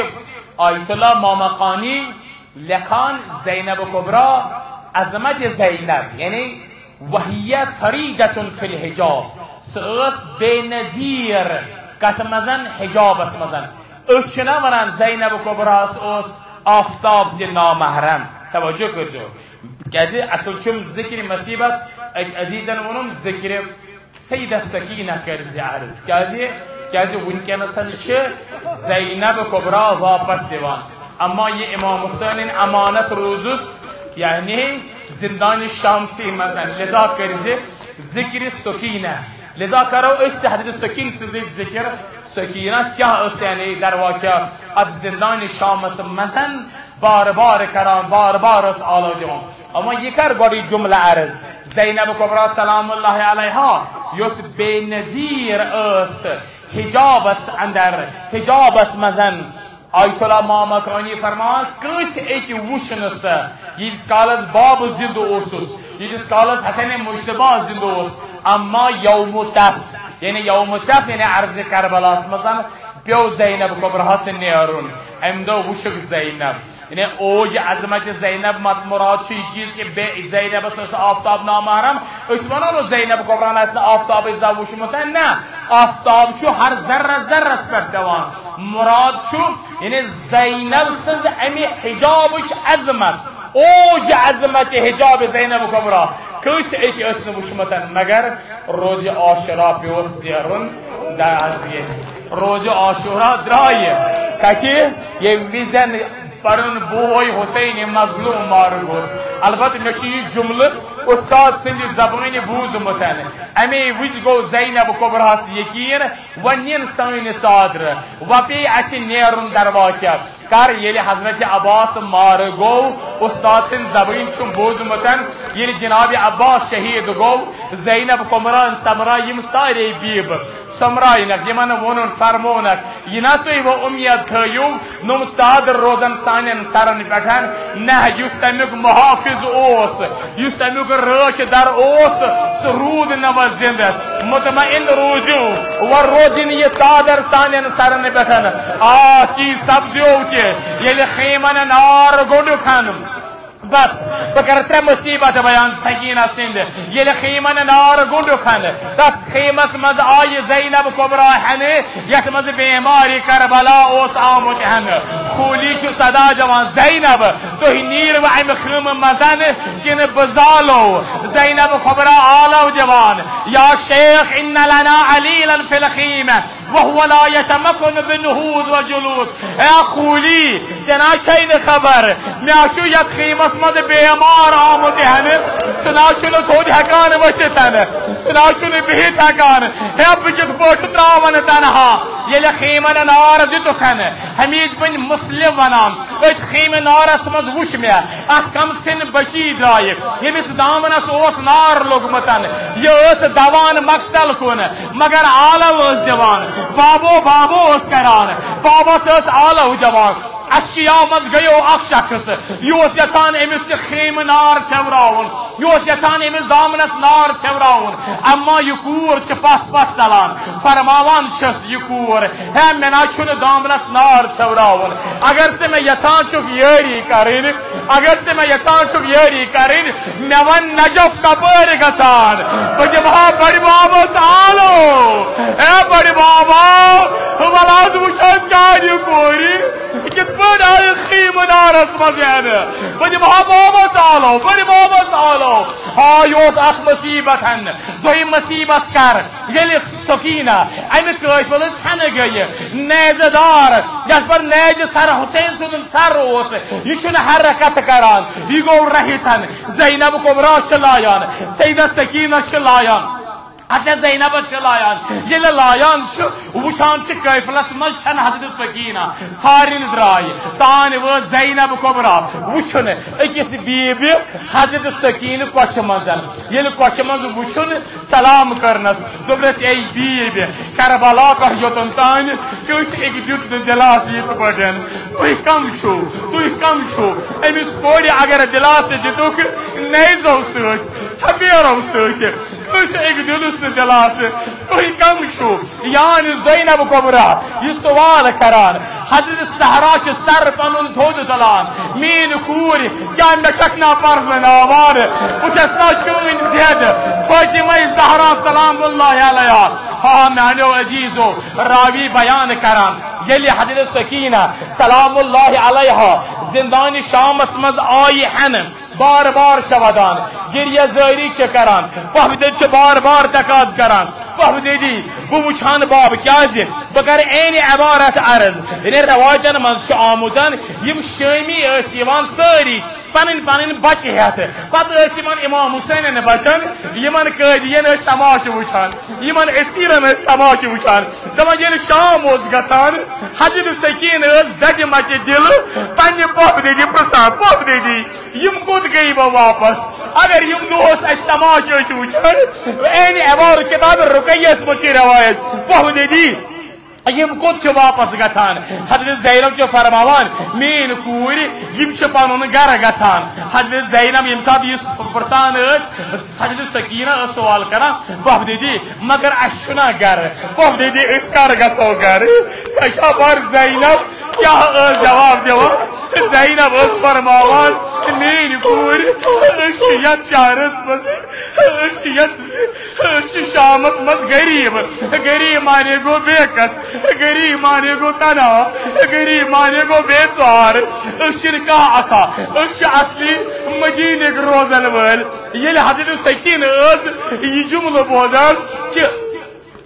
آیت اللہ مامقانی لیکھان، زینب کبریٰ، عظمت زینب، یعنی وہیہ فریدۃ فی الحجاب، سۄ ٲس بے نظیر کتھ منٛز؟ حجابس منٛز۔ أسۍ چھِنہ ونان زینب کبریٰ ہس اوس آفتاب تہِ نامحرم؟ توجہ کٔرزیو، کیازِ اصل چھُم ذکر مصیبت، أکۍ عزیزن ووٚنُم ذکر سیدہ سکینہ کٔرۍ زِ عرض۔ کیازِ؟ کیازِ وٕنکیٚنَس چھِ زینب کبریٰ واپس یِوان، اما یہِ امام حسینٕنۍ امانت روٗزُس، یعنی زندان شمسی منٛز۔ لذا کٔرۍ زِ ذکر سکینہ، لذا کرو أسۍ تہِ حضرت سکین سٕنٛزٕے ذکر۔ سکینہ کیٛاہ ٲس، یعنی در واقعہ اتھ زندان شمس منٛز بار بار کران، بار بار ٲس آلو دِوان۔ اما یہِ کر گۄڈٕ یہِ جملہٕ عرض، زینب کبریٰ سلام اللہ علیہا، یۄس بے نظیر ٲس حجابس اندر، حجابس منٛز۔ آیت اللہ مامکانی فرمان، کٲنٛسہِ أکۍ وُچھ نہٕ سۄ، ییٖتِس کالس بابہٕ زِندٕ اوسُس، ییٖتِس کالس حسن مجتبیٰ زِندٕ اوس۔ اما یوم تف، یعنی یوم تف یعنی عرض کربلاہس منٛز پیوٚو زینب کبریٰ ہس نیرُن۔ امہِ دۄہ وُچھُکھ زینب، یعنی اوج عظمت زینب۔ مت مراد چھُ یہِ چیٖز کہِ بے زینبس ٲس آفتاب نامحرم۔ أسۍ ونو نہٕ زینب کبریٰ ہن آسہِ نہٕ آفتابٕچ زانٛہہ وُچھمُت، نہ، آفتاب چھُ ہر ذرس ذرس پٮ۪ٹھ پٮ۪وان۔ مراد چھُ یعنی زینب سٕنٛز امہِ حجابٕچ عظمت، اوج عظمت حجاب زینب کبریٰ۔ کٲنٛسہِ أکۍ ٲسۍ نہٕ وُچھمُت، مگر روزِ عاشورا پیوس نیرُن۔ دراز یہِ روزِ عاشورا درٛایہِ کتہِ؟ ییٚمہِ وِزٮ۪ن پنُن بوے حسین مظلوم مارٕ گوٚژھ۔ البتہ مےٚ چھُ یہِ جملہٕ استاد سٕنٛدِ زبٲنہِ بوٗزمُت۔ اَمے وِزِ گوٚو زینب کبریٰ ہس یقین، وۄنۍ نِن سٲنۍ ژادرٕ، وۄنۍ پیٚیہِ اَسہِ نیرُن دروازٕ۔ کر ییٚلہِ حضرت عباس مارٕ گوٚو، استاد سٕنٛدِ زبٲنۍ چھُم بوٗزمُت، ییٚلہِ جناب عباس شہید گوٚو، زینب کبریٰ سمرا یِم سارے بیبہٕ سمرائنکھ، یِمن ووٚنُن فرمونکھ، یہِ نا تُہۍ وۄنۍ اُمید تھٲیِو، نوٚم ژادر روزن سانٮ۪ن سرن پٮ۪ٹھ۔ نہ، یُس تمیُک محافظ اوس، یُس تمیُک رٲچھ در اوس، سُہ روٗد نہٕ وۄنۍ زِندٕ۔ مطمئن روٗزِو، وۄنۍ روزِ نہٕ یہِ ژادر سانٮ۪ن سرن پٮ۪ٹھ۔ آ، تی سپدیو تہِ، ییٚلہِ خیمن نار گوٚنڈُکھ ہن۔ بس، بہٕ کرٕ ترٛےٚ مصیبت بیان سکینہ سٕنٛدِ۔ ییٚلہِ خیمن نار گوٚنڈُکھ ہن، تتھ خیمس منٛز آیہِ زینب کبریٰ ہٮ۪نہٕ، یتھ منٛز بیمارِ کربلا اوس آمُت ہٮ۪نہٕ۔ خولی چھُ صدا دِوان، زینب، تُہۍ نیٖرِو امہِ خیمہٕ منٛز کِنہٕ بہٕ زالو؟ زینب کبریٰ آلو دِوان، یا شیخ، ان لنا علیلا فی الخیمہ وهو لا يتمكن بالنهوض والجلوس۔ اے خولی، ژےٚ نا چھے نہٕ خبر، مےٚ چھُ یتھ خیمس منٛز بیمار آمُت ہٮ۪نہٕ، سُہ نا چھُنہٕ تھوٚد ہٮ۪کان ؤتھِتھ، سُہ نا چھُنہٕ بِہِتھ ہٮ۪کان۔ ہے، بہٕ کِتھ پٲٹھۍ ترٛاوَن تنہا؟ ییٚلہِ خیمن نار دِتُکھ ہن، حمید بن مسلم ونان، أتھۍ خیمہٕ نارس منٛز وُچھ مےٚ اکھ کم سِن بچی درٛایہِ، ییٚمِس دامنس اوس نار لوٚگمُت۔ یہِ ٲس دوان مقتل کُن، مگر آلو ٲس دِوان۔ بابو، بابو ٲس کران، بابس ٲس آلو دِوان۔ اشقیاہو منٛز گٔیو اکھ شخص، یہِ اوس یژھان أمِس یہِ خیمہٕ نار ژھٮ۪وراوُن، یہِ اوس یژھان أمِس دامنس نار ژھٮ۪وراوُن، اما یہِ کوٗر چھِ پتھ پتھ ژلان۔ فرماوان چھس یہِ کوٗر، ہے، مےٚ نہ چھُنہٕ دامنس نار ژھٮ۪وراوُن۔ اگر ژٕ مےٚ یژھان چھُکھ یٲری کرٕنۍ، اگر ژٕ مےٚ یژھان چھُکھ یٲری کرٕنۍ، مےٚ وَن نجف کپٲرۍ گژھان؟ بہٕ دِمہٕ ہا بڑِ بابس آلو۔ اے بڑِ بابا، وَلہٕ حظ وٕچھو چانہِ کورِ کِتھ پٲٹھۍ آیہِ خیمہٕ نارس منٛز یعنی۔ بہٕ دِمہٕ ہا بابس آلو، بڑِ بابس آلو۔ ہا، یہِ اوس اکھ مصیبت ہن۔ دوٚیِم مصیبت کر، ییٚلہِ سکینہ امہِ قٲفلہٕ ژھٮ۪نہٕ گٔیہِ، نیزٕ دار، یتھ پر نیزِ سر حسین سُنٛد سر اوس، یہِ چھُنہٕ حرکت کران، یہِ گوٚو رٔہِتھ۔ زینب کبریٰ چھِ لایان، سیدہ سکینہ چھِ لایان، حضرت زینبس چھِ لایان۔ ییٚلہِ لایان چھِ، وٕچھان چھِ قٲفلس منٛز چھنہٕ حضرت سکینہ، سارنٕے درٛاے۔ تان وٲژ زینب کبریٰ وٕچھُن أکِس بیبہِ حضرت سکینہ کۄچھِ منٛز۔ ییٚلہِ کۄچھِ منٛز وٕچھُن، سلام کرنس، دوٚپنس، اے بیبہِ، کربلا پٮ۪ٹھ یوٚتن تانۍ کٲنٛسہِ أکۍ دیُت نہٕ دِلاسہٕ یِتھ پٲٹھۍ۔ تُہۍ کم چھِو؟ تُہۍ کم چھِو؟ أمِس کورِ اگر دِلاسہٕ دِتُکھ نیزو سۭتۍ، تھپیرو سۭتۍ، کٲنٛسہِ أکۍ دیُتنَس نہٕ دِلاسہٕ۔ تُہۍ کم چھِو؟ یعنی زینب کبریٰ یہِ سوال کران، حضرت زہرا چھِ سر پنُن تھوٚد تُلان، میٲنۍ کوٗر، کیٛاہ مےٚ چھکھ نا پرزٕناوان؟ بہٕ چھس نا چٲنۍ دٮ۪د فاطمہ زہرا سلام اللہ علیہا؟ ہا میانیو عزیزو، راوی بیان کران، ییٚلہِ حضرت سکینہ سلام اللہ علیہا زندان شامس منٛز آیہِ ہٮ۪نہٕ، بار بار چھِ ودان، گریہ زٲری چھِ کران، پۄپھٕ دٔدۍ چھِ بار بار تقاضہٕ کران، پۄپھٕ دٔدی، بہٕ وٕچھان باب، کیازِ؟ بہٕ کرٕ عینِ عبارت عرض۔ یعنی روایتن منٛز چھُ آمُت، یِم شٲمی ٲسۍ یِوان سٲری پنٕنۍ پنٕنۍ بچہِ ہٮ۪تھ، پتہٕ ٲسۍ یِمن امام حسینن بچن، یِمن قٲدین ٲسۍ تماشہٕ وٕچھان، یِمن اسیرن ٲسۍ تماشہٕ وٕچھان۔ دپان ییٚلہِ شام اوس گژھان، حضرت سکین ٲس دگہِ مچہِ دِلہٕ پننہِ پۄپھٕ دٔدی پرژھان، پۄپھٕ دٔدی، یِم کوٚت گٔیہِ وۄنۍ واپس؟ اگر یِم دۄہس اسہِ تماشہٕ ٲسۍ وٕچھان، عینِ عبارت کتاب رقیس منٛز چھِ روایت، پۄپھٕ دٔدی، یِم کوٚت چھِ واپس گژھان؟ حضرت زینب چھِ فرماوان، میٲنۍ کوٗرۍ، یِم چھِ پنُن گرٕ گژھان۔ حضرت زینب ییٚمہِ ساتہٕ یہِ پرژھان ٲس، حضرت سکینہ ٲس سوال کران، پۄپھٕ دٔدی، مگر اسہِ چھُنہ گرٕ؟ پۄپھٕ دٔدی، أسۍ کر گژھو گرٕ؟ ژےٚ چھا پَر زینب کیٛاہ ٲس جواب دِوان؟ زینب ٲس فرماوان، میٲنۍ کوٗرۍ، أسۍ چھِ یتھ شہرس منٛز، أسۍ چھِ یتھ، أسۍ چھِ شامس منٛز غریب، غریب معنی گوٚو بے کس، غریب معنی گوٚو تنہا، غریب معنی گوٚو بے ژار۔ أسۍ چھِنہٕ کانٛہہ اکھا، أسۍ چھِ اصلی مدیٖنٕکۍ روزن وٲلۍ۔ ییٚلہِ حضرت سکینہ ٲس یہِ جملہٕ بوزان کہِ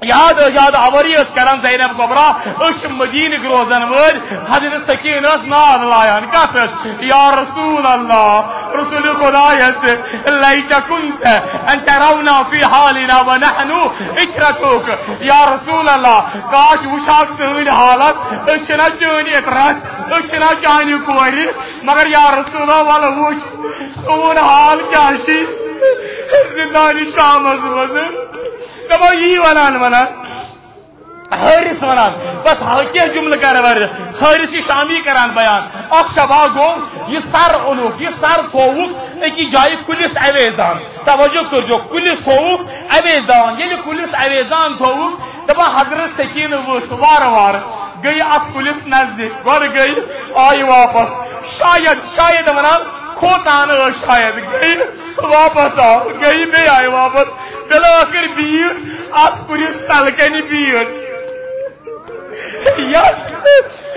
یاد ٲس، یاد آوری ٲس کران زینب کبریٰ، أسۍ چھِ مدیٖنٕکۍ روزن وٲلۍ۔ حضرت سکینہ ٲس ناد لایان، کس ٲس؟ یا رسول اللہ، رسول خدایس، لیت کنت ان ترونا فی حالنا ونحن عترتک۔ یا رسول اللہ، کاش وٕچھہاکھ سٲنۍ حالت، أسۍ چھِنہ چٲنۍ عترت، أسۍ چھِنہ چانہِ کورِ، مگر یا رسول اللہ، ولہٕ وٕچھ سون حال کیٛاہ چھِ زندانِ شامس منٛز۔ دپان یی ونان ونان حٲرث ونان، بس ہا کینٛہہ جملہٕ کرٕ ورٕ۔ حٲرث چھِ شامی کران بیان۔ اکھ شبا گوٚو، یہِ سر اوٚنُکھ، یہِ سر تھووُکھ أکِس جایہِ کُلِس اویزان۔ توجہ کٔرزیو، کُلِس تھووُکھ اویزان۔ ییٚلہِ کُلِس اویزان تھووُکھ، دپان حضرت سکینہ وٕچھ وارٕ وارٕ گٔیہِ اتھ کُلِس نزدیٖک، گۄڈٕ گٔیہِ، آیہِ واپس۔ شاید، شاید ونان کھوژان ٲس، شاید گٔیہِ واپس، آو، گٔیہِ بیٚیہِ آیہِ واپس۔ بِلٲخٕر بیٖٹھ اتھ کُلِس تلہٕ کنہِ بیٖٹھ۔ یتھ،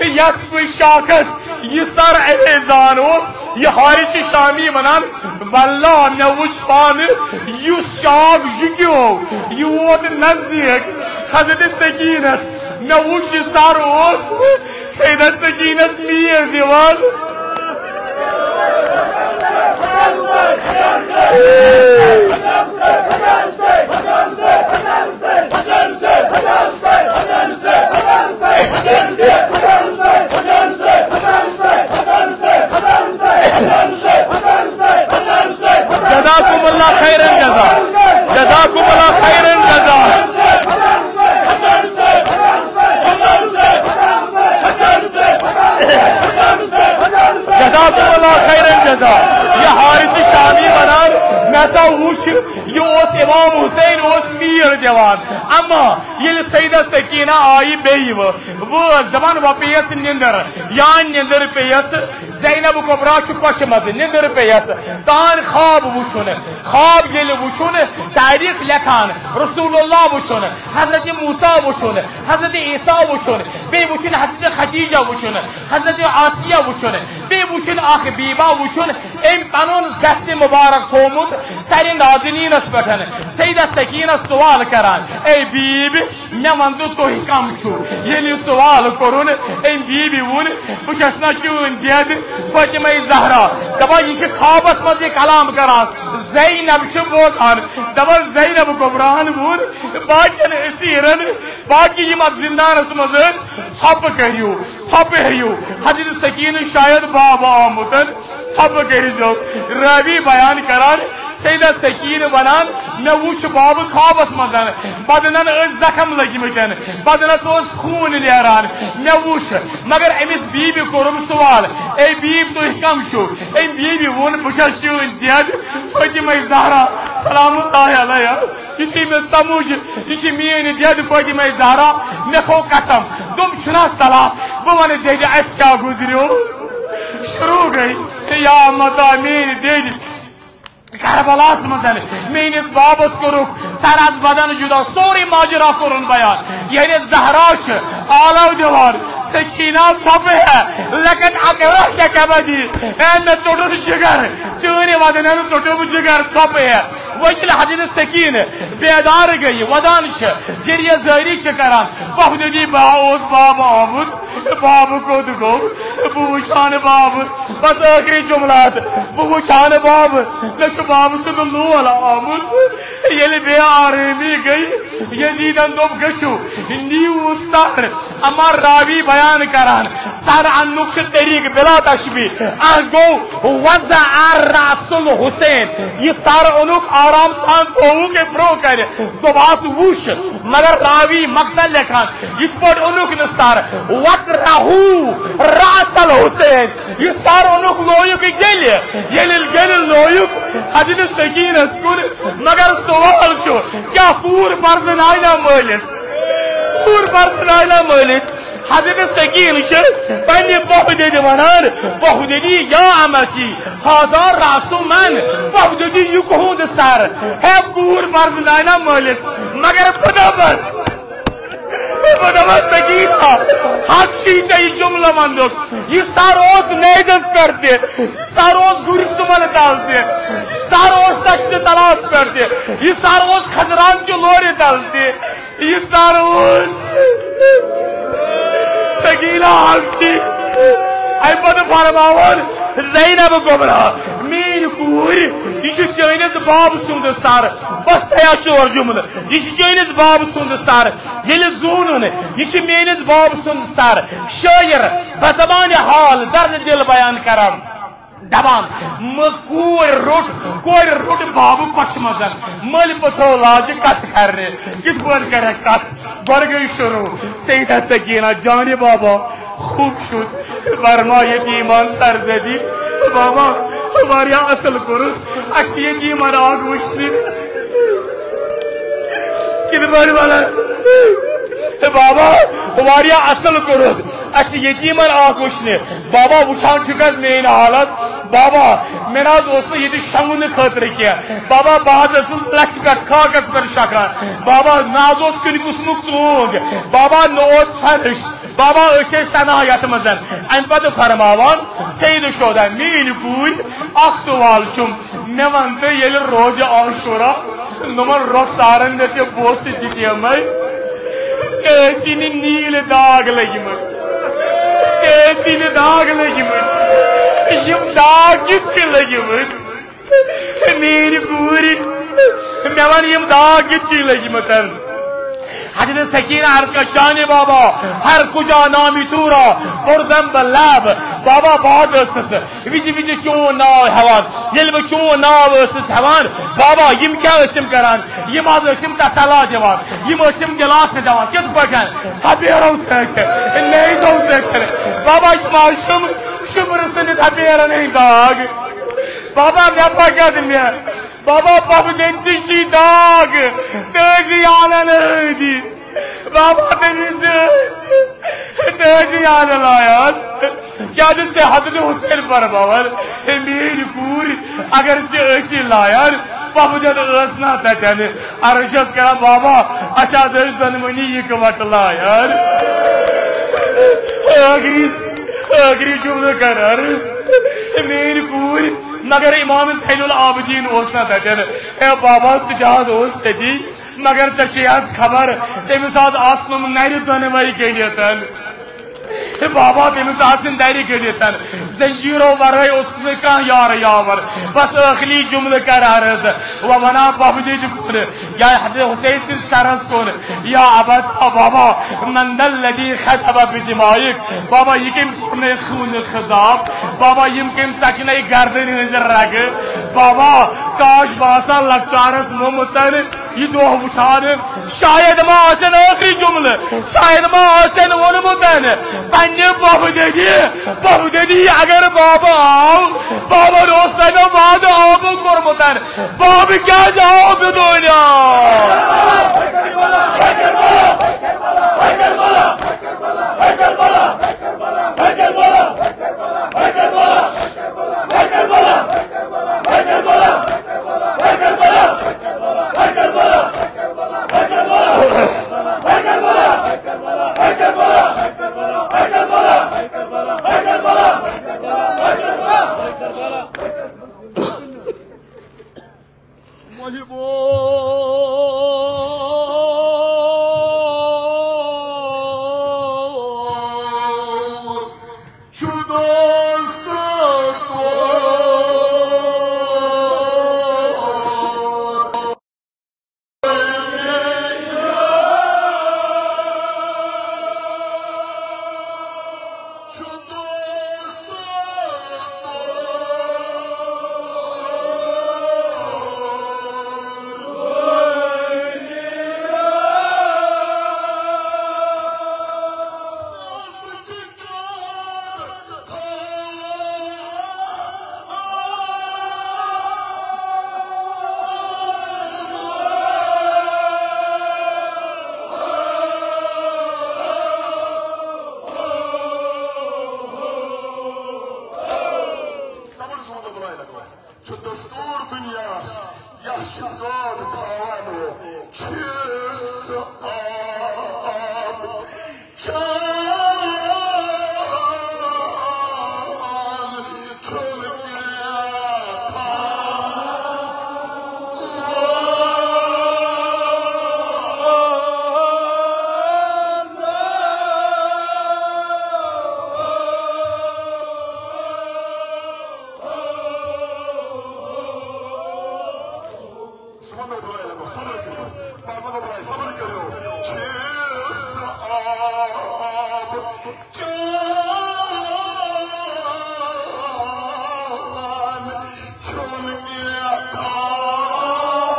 یتھ کُلۍ شاخس یہِ سر اویزان اوس، یہِ حارث شامی ونان، واللہ مےٚ وُچھ پانہٕ یُس شاخ جُکیو، یہِ ووت نزدیٖک حضرت سکینس۔ مےٚ وُچھ یہِ سر اوس سیدہ سکینس میٖر دِوان۔ جزاکم اللہ خیرن جزا۔ جزاکم اللہ خیرن جزا۔ جزاکم اللہ خیرن جزا۔ یہِ حارث شامی ونان، مےٚ ہسا وُچھ، یہِ اوس امام حسین اوس میٖر دِوان۔ اما ییٚلہِ سیدہ سکینہ آیہِ بیٚیہِ وٲژ، دپان وۄنۍ پیٚیس نِندٕر، یا نِندٕر پیٚیس، زینب کبریٰ چھُ کۄچھِ منٛز، نِندٕر پیٚیس، تان خواب وُچھُن۔ خواب ییٚلہِ وُچھُن، تاریخ لیکھان، رسول اللہ وُچھُن، حضرت موسیٰ وُچھُن، حضرت عیسیٰ وُچھُن، بیٚیہِ وُچھُن حضرت خدیجہ وُچھُن، حضرت آسیہ وُچھُن، بیٚیہِ وُچھُن اکھ بیبہ وُچھُن، أمۍ پنُن دستِ مبارک تھوومُت سرِ نازنینس پٮ۪ٹھ۔ سیدہ سکینہ سوال کران، اے بیبی، مےٚ وَن تہٕ تُہۍ کم چھِو؟ ییٚلہِ یہِ سوال کوٚرُن، أمۍ بیبی ووٚن، بہٕ چھَس نہ چٲنۍ دٮ۪د فاطمہ زہرا۔ دَپان، یہِ چھِ خوابَس منٛز یہِ کلام کران۔ زینب چھِ بوزان۔ دَپان، زینب کبریٰ ہَن ووٚن باقین اسیرن، باقی یِم اَتھ زندانَس منٛز ٲسۍ، ژھۄپہٕ کٔرِو، ژھۄپہٕ ہیٚیِو۔ حضرت سکینہ شاید باب آمُت۔ ژھۄپہٕ کٔرِزیو۔ راوی بیان کران، سیدہ سکینہ ونان، مےٚ وُچھ بابہٕ خوابس منٛز، بدنن ٲسۍ زخم لٔگمٕتۍ، بدنس اوس خوٗن نیران، مےٚ وُچھ۔ مگر أمِس بیبی کوٚرُم سوال، اے بیبی، تُہۍ کم چھِو؟ أمۍ بیبی ووٚن، بہٕ چھَس چٲنۍ دٮ۪د فاطمہ زہرا سلام اللہ علیہا۔ یُتھُے مےٚ سمجھ، یہِ چھِ میٛٲنۍ دٮ۪د فاطمہ زہرا، مےٚ کھوٚو قسم، دوٚپُم، چھُنہ صلاح، بہٕ وَنہٕ دٮ۪دِ، اَسہِ کیٛاہ گُزریو۔ شروع گٔے، یا متا میٛٲنۍ دٮ۪دِ، کربلاہَس منٛز میٛٲنِس بابَس کوٚرُکھ سر از بدن جدا، سورُے ماجرا کوٚرُن بیان۔ یعنی زہرا چھِ آلو دِوان، سکینہ ژھۄپہٕ ہے، لکن اکرہ ژےٚ کیٛاہ بدی؟ اے مےٚ ژوٚٹُتھ جگر، چٲنۍ ودنن ژوٚٹُم جگر ژھۄپہٕ ہے۔ وۄنۍ ییٚلہِ حضرت سکینہ بیدار گٔیہِ، ودان چھِ، گریہ زٲری چھِ کران، بہٕ دٔپی بہٕ اوس بابہٕ آمُت، بابہٕ کوٚت گوٚو؟ بہٕ وٕچھان بابہٕ، بس ٲخری جملات، بہٕ وٕچھان بابہٕ، مےٚ چھُ بابہٕ سُنٛد لول آمُت۔ ییٚلہِ بے آرٲمی گٔے، یزیدن دوٚپ، گٔژھِو، نِیِو سر۔ اما راوی بیان کران، سر اننُک چھُ طریق بلا تشبیہ۔ اکھ گوٚو وضع رأس الحسین، یہِ سر اوٚنُکھ آرام سان، تھووُکھ یہِ برونٛہہ کنہِ، دوٚپہَس وُچھ۔ مگر راوی مقطع لیکھان، یِتھ پٲٹھۍ اوٚنُکھ نہٕ سر، وطرحو رأس الحسین، یہِ سر اوٚنُکھ لویُک ییٚلہِ، ییٚلہِ، ییٚلہِ لویُک حضرت سکینس کُن۔ مگر سوال چھُ، کیٛاہ کوٗر پرزناوِ نا مٲلِس؟ کوٗر پرزناوِ نا مٲلِس؟ حضرت سکین چھِ پننہِ پۄپھٕ دٔدِ ونان، پۄپھٕ دٔدی یا امتی، ہذا رأس من، پۄپھٕ دٔدی یہِ کُہُنٛد سر؟ ہے کوٗر پرزناوِ نا مٲلِس؟ مگر بہٕ دپس، بہٕ دپس سکینہ، حق چھی ژےٚ یہِ جملہٕ وننُک۔ یہِ سر اوس میدس پٮ۪ٹھ تہِ، یہِ سر اوس گُرۍ سُمن تل تہِ، یہِ سر اوس تشتہِ تلاس پٮ۪ٹھ تہِ، یہِ سر اوس خزران چہِ لورِ تل تہِ، یہِ سر اوس سکینہ حق چھی۔ امہِ پتہٕ فرماوان، زینب کبریٰ، میٲنۍ کوٗر، یہِ چھُ چٲنِس بابہٕ سُنٛد سر۔ بس تۄہہِ آسہِ ژور جملہٕ۔ یہِ چھُ چٲنِس بابہٕ سُنٛد سر۔ ییٚلہِ زوٗنُن، یہِ چھُ میٲنِس بابہٕ سُنٛد سر۔ شٲعر، بزبانِ حال، درد دل بیان کران۔ دپان، مہ کورِ روٚٹ، کورِ روٚٹ بابہٕ پشمزن۔ مٔلۍ پتھو لاجہِ کتھ کرنہِ۔ کِتھ پٲٹھۍ کرکھ کتھ؟ گۄڈٕ گٔے شروع۔ سیدہ سکینہ، جانِ بابا، خوٗب چھُتھ، ورما یتیٖمان سرزدی۔ بابا، واریاہ اصل کوٚرُتھ، اسہِ چھِ یتیٖمن آگ وٕچھنہِ۔ کِتھ پٲٹھۍ ونان؟ بابا، واریاہ اصل کوٚرُتھ، اسہِ چھِ یتیٖمن آگ وٕچھنہِ۔ بابا، وٕچھان چھُکھ حظ میٲنۍ حالت؟ بابا، مےٚ نہ حظ اوس نہٕ ییٚتہِ شۄنٛگنہٕ خٲطرٕ کینٛہہ۔ بابا، بہٕ حظ ٲسٕس لژھِ پٮ۪ٹھ، خاکس پٮ۪ٹھ شۄنٛگان۔ بابا، نہ حظ اوس کُنہِ قٕسمُک ژونٛگ۔ بابا، نہ اوس فرٕش۔ بابا، أسۍ ٲسۍ تنہا یتھ منٛز۔ امہِ پتہٕ فرماوان، سید الشہدا، میٲنۍ کوٗرۍ، اکھ سوال چھُم، مےٚ ون تہٕ، ییٚلہِ روزِ عاشورا، نوٚمن رۄخسارن مےٚ ژےٚ بوسہٕ دِتیمے، ژےٚ ٲسی نہٕ نیٖلۍ داغ لٔگۍ مٕتۍ، ژےٚ ٲسی نہٕ داغ لٔگۍ مٕتۍ، یِم داغ کِتھ کٔنۍ لٔگۍ مٕتۍ؟ میٲنۍ کوٗرِ، مےٚ وَن، یِم داغ کِتھ چھِ لٔگۍ مٕتۍ؟ حضرت سکینہ عرض کر، جانِ بابا، ہر کجا نامی تورا، پرزم بہ لب۔ بابا، بہٕ حظ ٲسٕس وِزِ وِزِ چون ناو ہٮ۪وان۔ ییٚلہِ بہٕ چون ناو ٲسٕس ہٮ۪وان، بابا، یِم کیٛاہ ٲسِم کران؟ یِم حظ ٲسِم تسلا دِوان، یِم ٲسِم دِلاسہٕ دِوان۔ کِتھ پٲٹھۍ؟ تھپیرو سۭتۍ، نیزو سۭتۍ۔ بابا، یِم حظ چھِم شُمرٕ سٕنٛدِ تھپیرن ہٕنٛدۍ داغ۔ بابا، مےٚ پکت مےٚ۔ بابا، پۄپھٕ دٔنٛدۍ تہِ چھی داغ۔ تٲجی آنن ٲدی۔ بابا، تٔمِس ٲسۍ تٲجی آنن لایان۔ کیٛازِ ژےٚ حضرت حسین فرماوان، ہے میٛٲنۍ کوٗرۍ، اگر ژےٚ ٲسی لایان، پۄپھٕ دٔنٛد ٲس نا تتٮ۪ن۔ عرض چھَس کران، بابا، اَسہِ حظ ٲسۍ دۄنوٕنی یِکہٕ وٹہٕ لایان۔ ٲخری، ٲخری جملہٕ کر عرض، میٛٲنۍ کوٗرۍ، مگر امام زین العابدین اوس نا تتٮ۪ن۔ اے بابا، سُہ تہِ حظ اوس تٔتی، مگر ژےٚ چھے حظ خبر، تٔمِس حظ آسنم نرِ دۄنوَے گٔنڈِتھ۔ ہے بابا، تٔمِس آسن نرِ گٔنڈِتھ۔ زنجیرو ورٲے اوسُس نہٕ کانٛہہ یار یاور۔ بس ٲخری جملہٕ کر عرض، و ونان بابہٕ دِتہِ کُن۔ یا حضرت حسین سٕنٛدِس سرس کُن، یا ابدا بابا، من ذا الذی خضب بدمائک؟ بابا، یہِ کٔمۍ کوٚر نہٕ خوٗنہٕ خضاب؟ بابا، یِم کٔمۍ ژکھِ نَے گردنہِ ہٕنٛزِ رگہٕ؟ بابا، کاش بہٕ آسہٕ ہا لۄکچارس مومُت یہِ دۄہ وٕچھان۔ شاید ما آسن ٲخری جملہٕ، شاید ما آسن ووٚنمُت پننہِ بابہٕ دٔدی، بابہٕ دٔدی اگر بابہٕ آو، بابن اوس تۄہہِ مےٚ وعدٕ آبُک کوٚرمُت۔ بابہٕ کیٛازِ آو بدون آب؟ محبو شدو سکو صبر سوند بلائے لگو۔ چھُ دستور دنیاہس، یس چھُ دود تھاوان وو، چھُ سُہ آب چاوان، چھُنہٕ کینٛہہ تھاوان۔ صبر کٔرِو، بہٕ حظ وَنو برٛونٛہٕے، صبر کٔرِو۔ چھُ سُہ آب چاوان، چھُنہٕ کینٛہہ تھاوان۔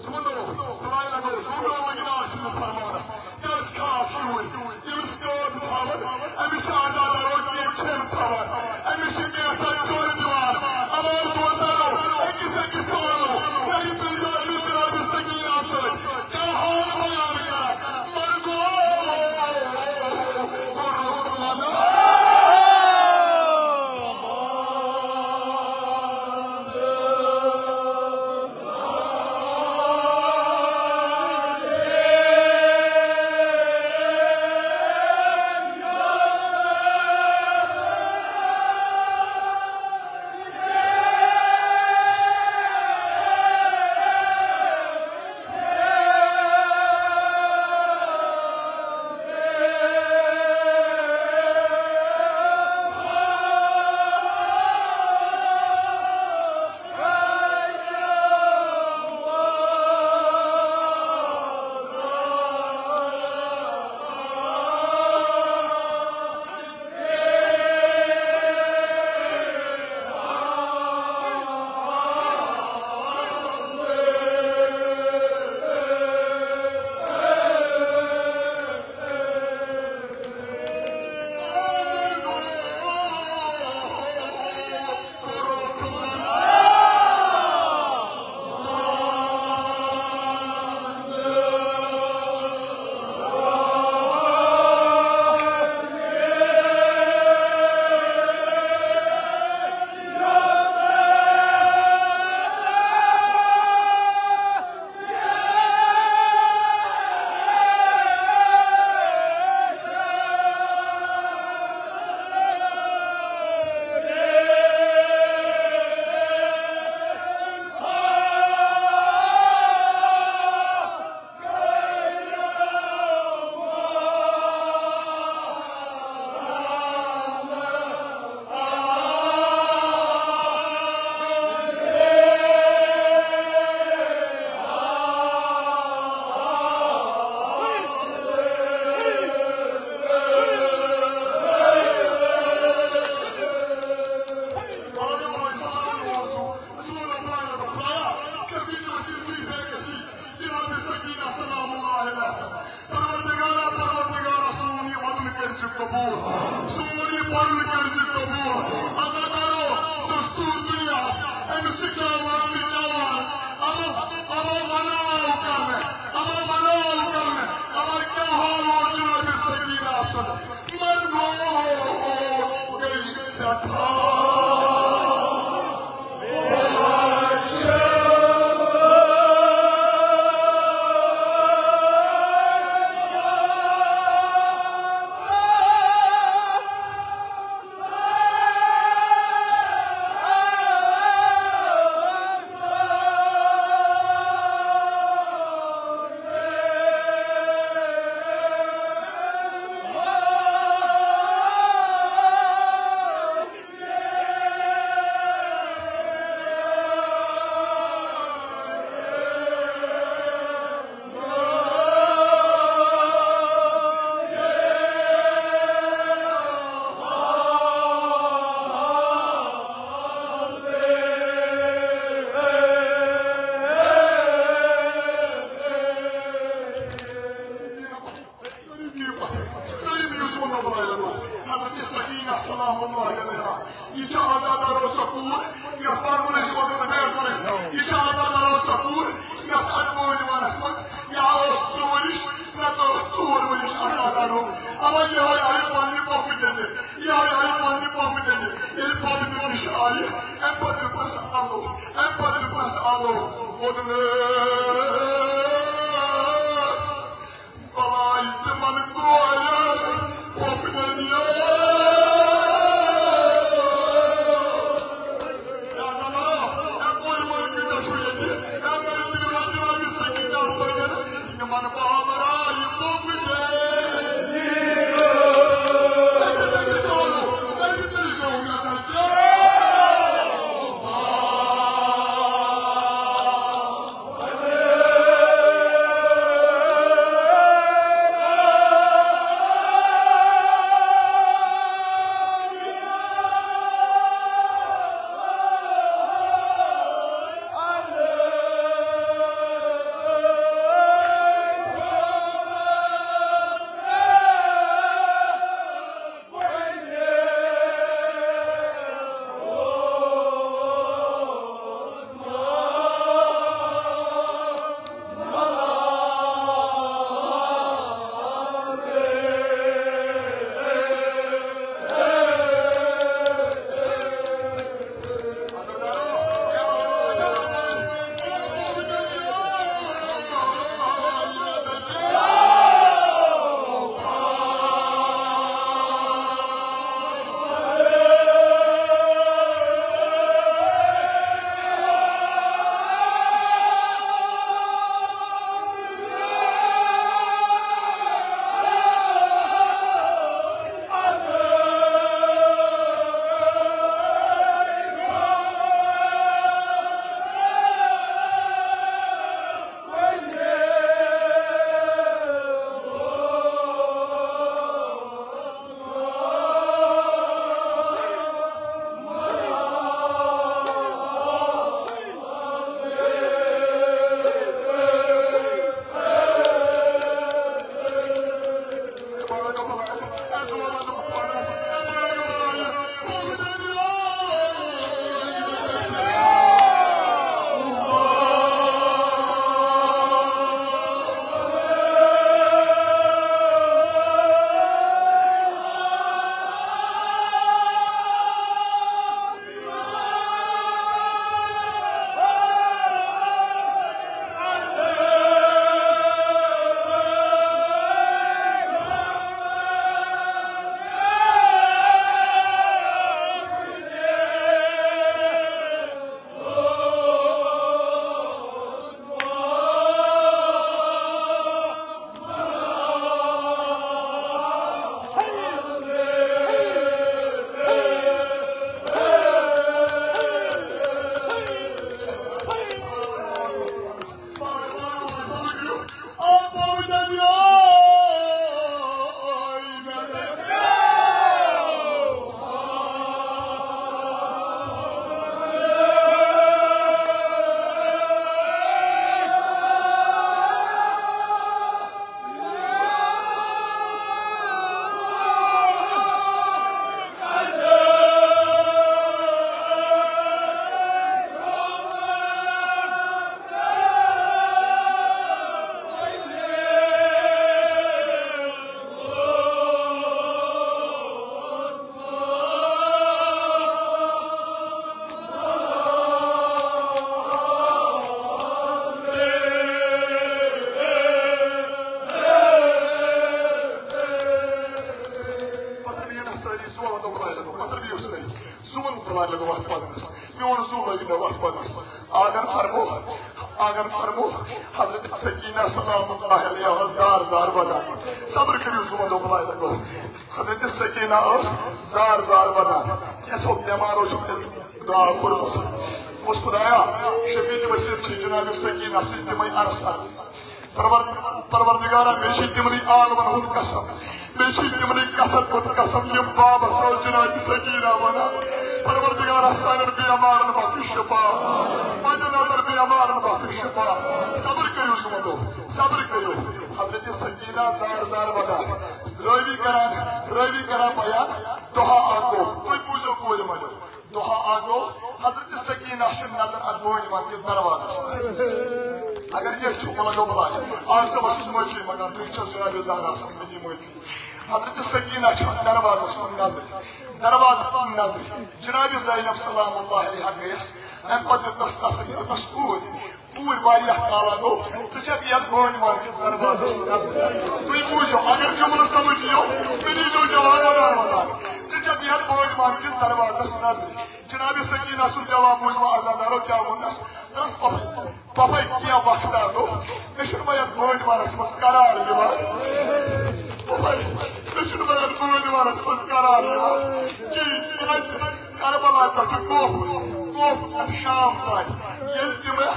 سُہ ووٚن دوٚپُن، بلایہِ لگو زوٗٹرو لٔگِتھ آسہِ نہٕ فرمانس۔ کیٛازِ کھاکھ یوٗرۍ؟ ییٚمِس قٲد تھاوان، أمِس چھِ عزادارو کینٛہہ کھٮ۪ن تھاوان، أمِس چھِ کینٛژھا چوٚن دِوان۔ اَما دوستانو، أکِس أکِس چھُ وَنُن، نہ یہِ تُلۍ زیو أمِس جنابِ سکیٖنہ سۭتۍ۔ کیٛاہ حال بیان کران؟ مرگو، گوٚو رُت وَنان۔ جناب سکینہ سلام اللہ علیہ۔ پروردگارا، پروردگارا، سون یہِ وَدُن کٔرۍ زِ قبوٗل، سون یہِ پَرُن کٔرۍ زِ قبوٗل۔ عزادارو، دستوٗر دُنیاہَس، أمِس چھِ کھٮ۪وان تہٕ چٮ۪وان، اَما، اَما مناو کَرنہٕ، اَما مناو کَرنہٕ، اَما کیٛاہ حال اوس جناب سکینہ سُنٛد؟ مرگو گٔے سٮ۪ٹھاہ۔ اَمہِ پتہٕ دیُتنَس آلو، اَمہِ پتہٕ دیُتنَس آلو، ووٚدنَس بَلایہِ تِمَن کورٮ۪ن، پھۄپھرٮ۪ن یو۔ یا زنانو، اے کورِ مٲلۍ کۭتیٛاہ چھِو ییٚتہِ؟ اے مٲلۍ تُلِو نا جنابِ سکینہ سۭتۍ۔ یِمن بامبرایہِ پوٚف دے۔ أکِس أکِس زورٕ، أکِس أکِس زورٕ۔ پتھر بِہِو نا سٲری، زُوَن وَنو بُلاے لَگو۔ پتھر بِہِو سٲری، زُوَن بُلاے لَگو اَتھ پَدنَس۔ میون زُو لٲگِو مےٚ وَتھ پَدنَس۔ آنگن فرمو، آنگن فرمو۔ حضرت سکینہ سلام اللہ علیہا زار زار ودان۔ صبر کٔرِو، زُوَن وَنو بُلاے لَگو۔ حضرت سکینہ ٲس زار زار ودان۔ کینٛژھو بٮ۪مارو چھُ دعا کوٚرمُت۔ دوٚپُس، خدایا، شفیع وسیٖم چھِ جناب سکینہ سۭتۍ تِمَے عرض کران۔ پرور-، پروردگارا، مےٚ چھِ تِمنٕے عالمن ہُنٛد قسم، مےٚ چھِ تِمنٕے کتھن ہُنٛد قسم، یِم بابس ٲس جناب سکینہ ونان، پروردگارا، سانٮ۪ن بیمارن بخش شفا، مد نظر بیمارن بخش شفا۔ صبر کٔرِو، زُوَن وَنو، صبر کٔرِو۔ حضرت سکینہ زار زار ودان، رٲوی کران، رٲوی کران بیان، دۄہا اکھ گوٚو، تُہۍ بوٗزِو کورِ مٲلِو۔ دۄہا اکھ گوٚو، حضرت سکینہ چھِ نظر اتھ بٲنۍ وان کِس دروازس۔ اگر یہِ چھُ، وَلہٕ گوٚو بلاے۔ اکھ سا بہٕ چھُس معٲفی منٛگان، تُہۍ چھِو جناب زہرا سٕنٛز، مےٚ دِیِو معٲفی۔ حضرت سکینہ چھِ دروازس کُن نظرِ، دروازس کُن نظرِ۔ جناب زینب سلام اللہ علیہا گٔیَس، اَمہِ پتہٕ دیُت تس تسلی، دوٚپنس، کوٗر، کوٗر واریاہ کالہ گوٚو، ژٕ چھکھ یتھ بٲنۍ وانہٕ کِس دروازس نظرِ۔ تُہۍ بوٗزِو، اگر جملہٕ سمجھ یِیو، تیٚلہِ ییٖزیو جواب ودان ودان۔ ژٕ چھکھ یتھ بٲنۍ وانہٕ کِس دروازس نظرِ۔ جناب سکینہ سُنٛد جواب بوٗزمو عزادارو کیٛاہ ووٚننس۔ دوٚپنس، پۄپھے، پۄپھے، کینٛہہ وقتا گوٚو، مےٚ چھُنہٕ وۄنۍ یتھ بٲنۍ وانس منٛز قرار یِوان۔ پۄپھے، مےٚ چھُنہٕ وۄنۍ یتھ بٲنۍ وانس منٛز قرار یِوان کِہیٖنۍ۔ کیٛازِ؟ کربلا پٮ۪ٹھٕ کوفہٕ، کوفہٕ پٮ۪ٹھٕ شام تام ییٚلہِ تہِ مےٚ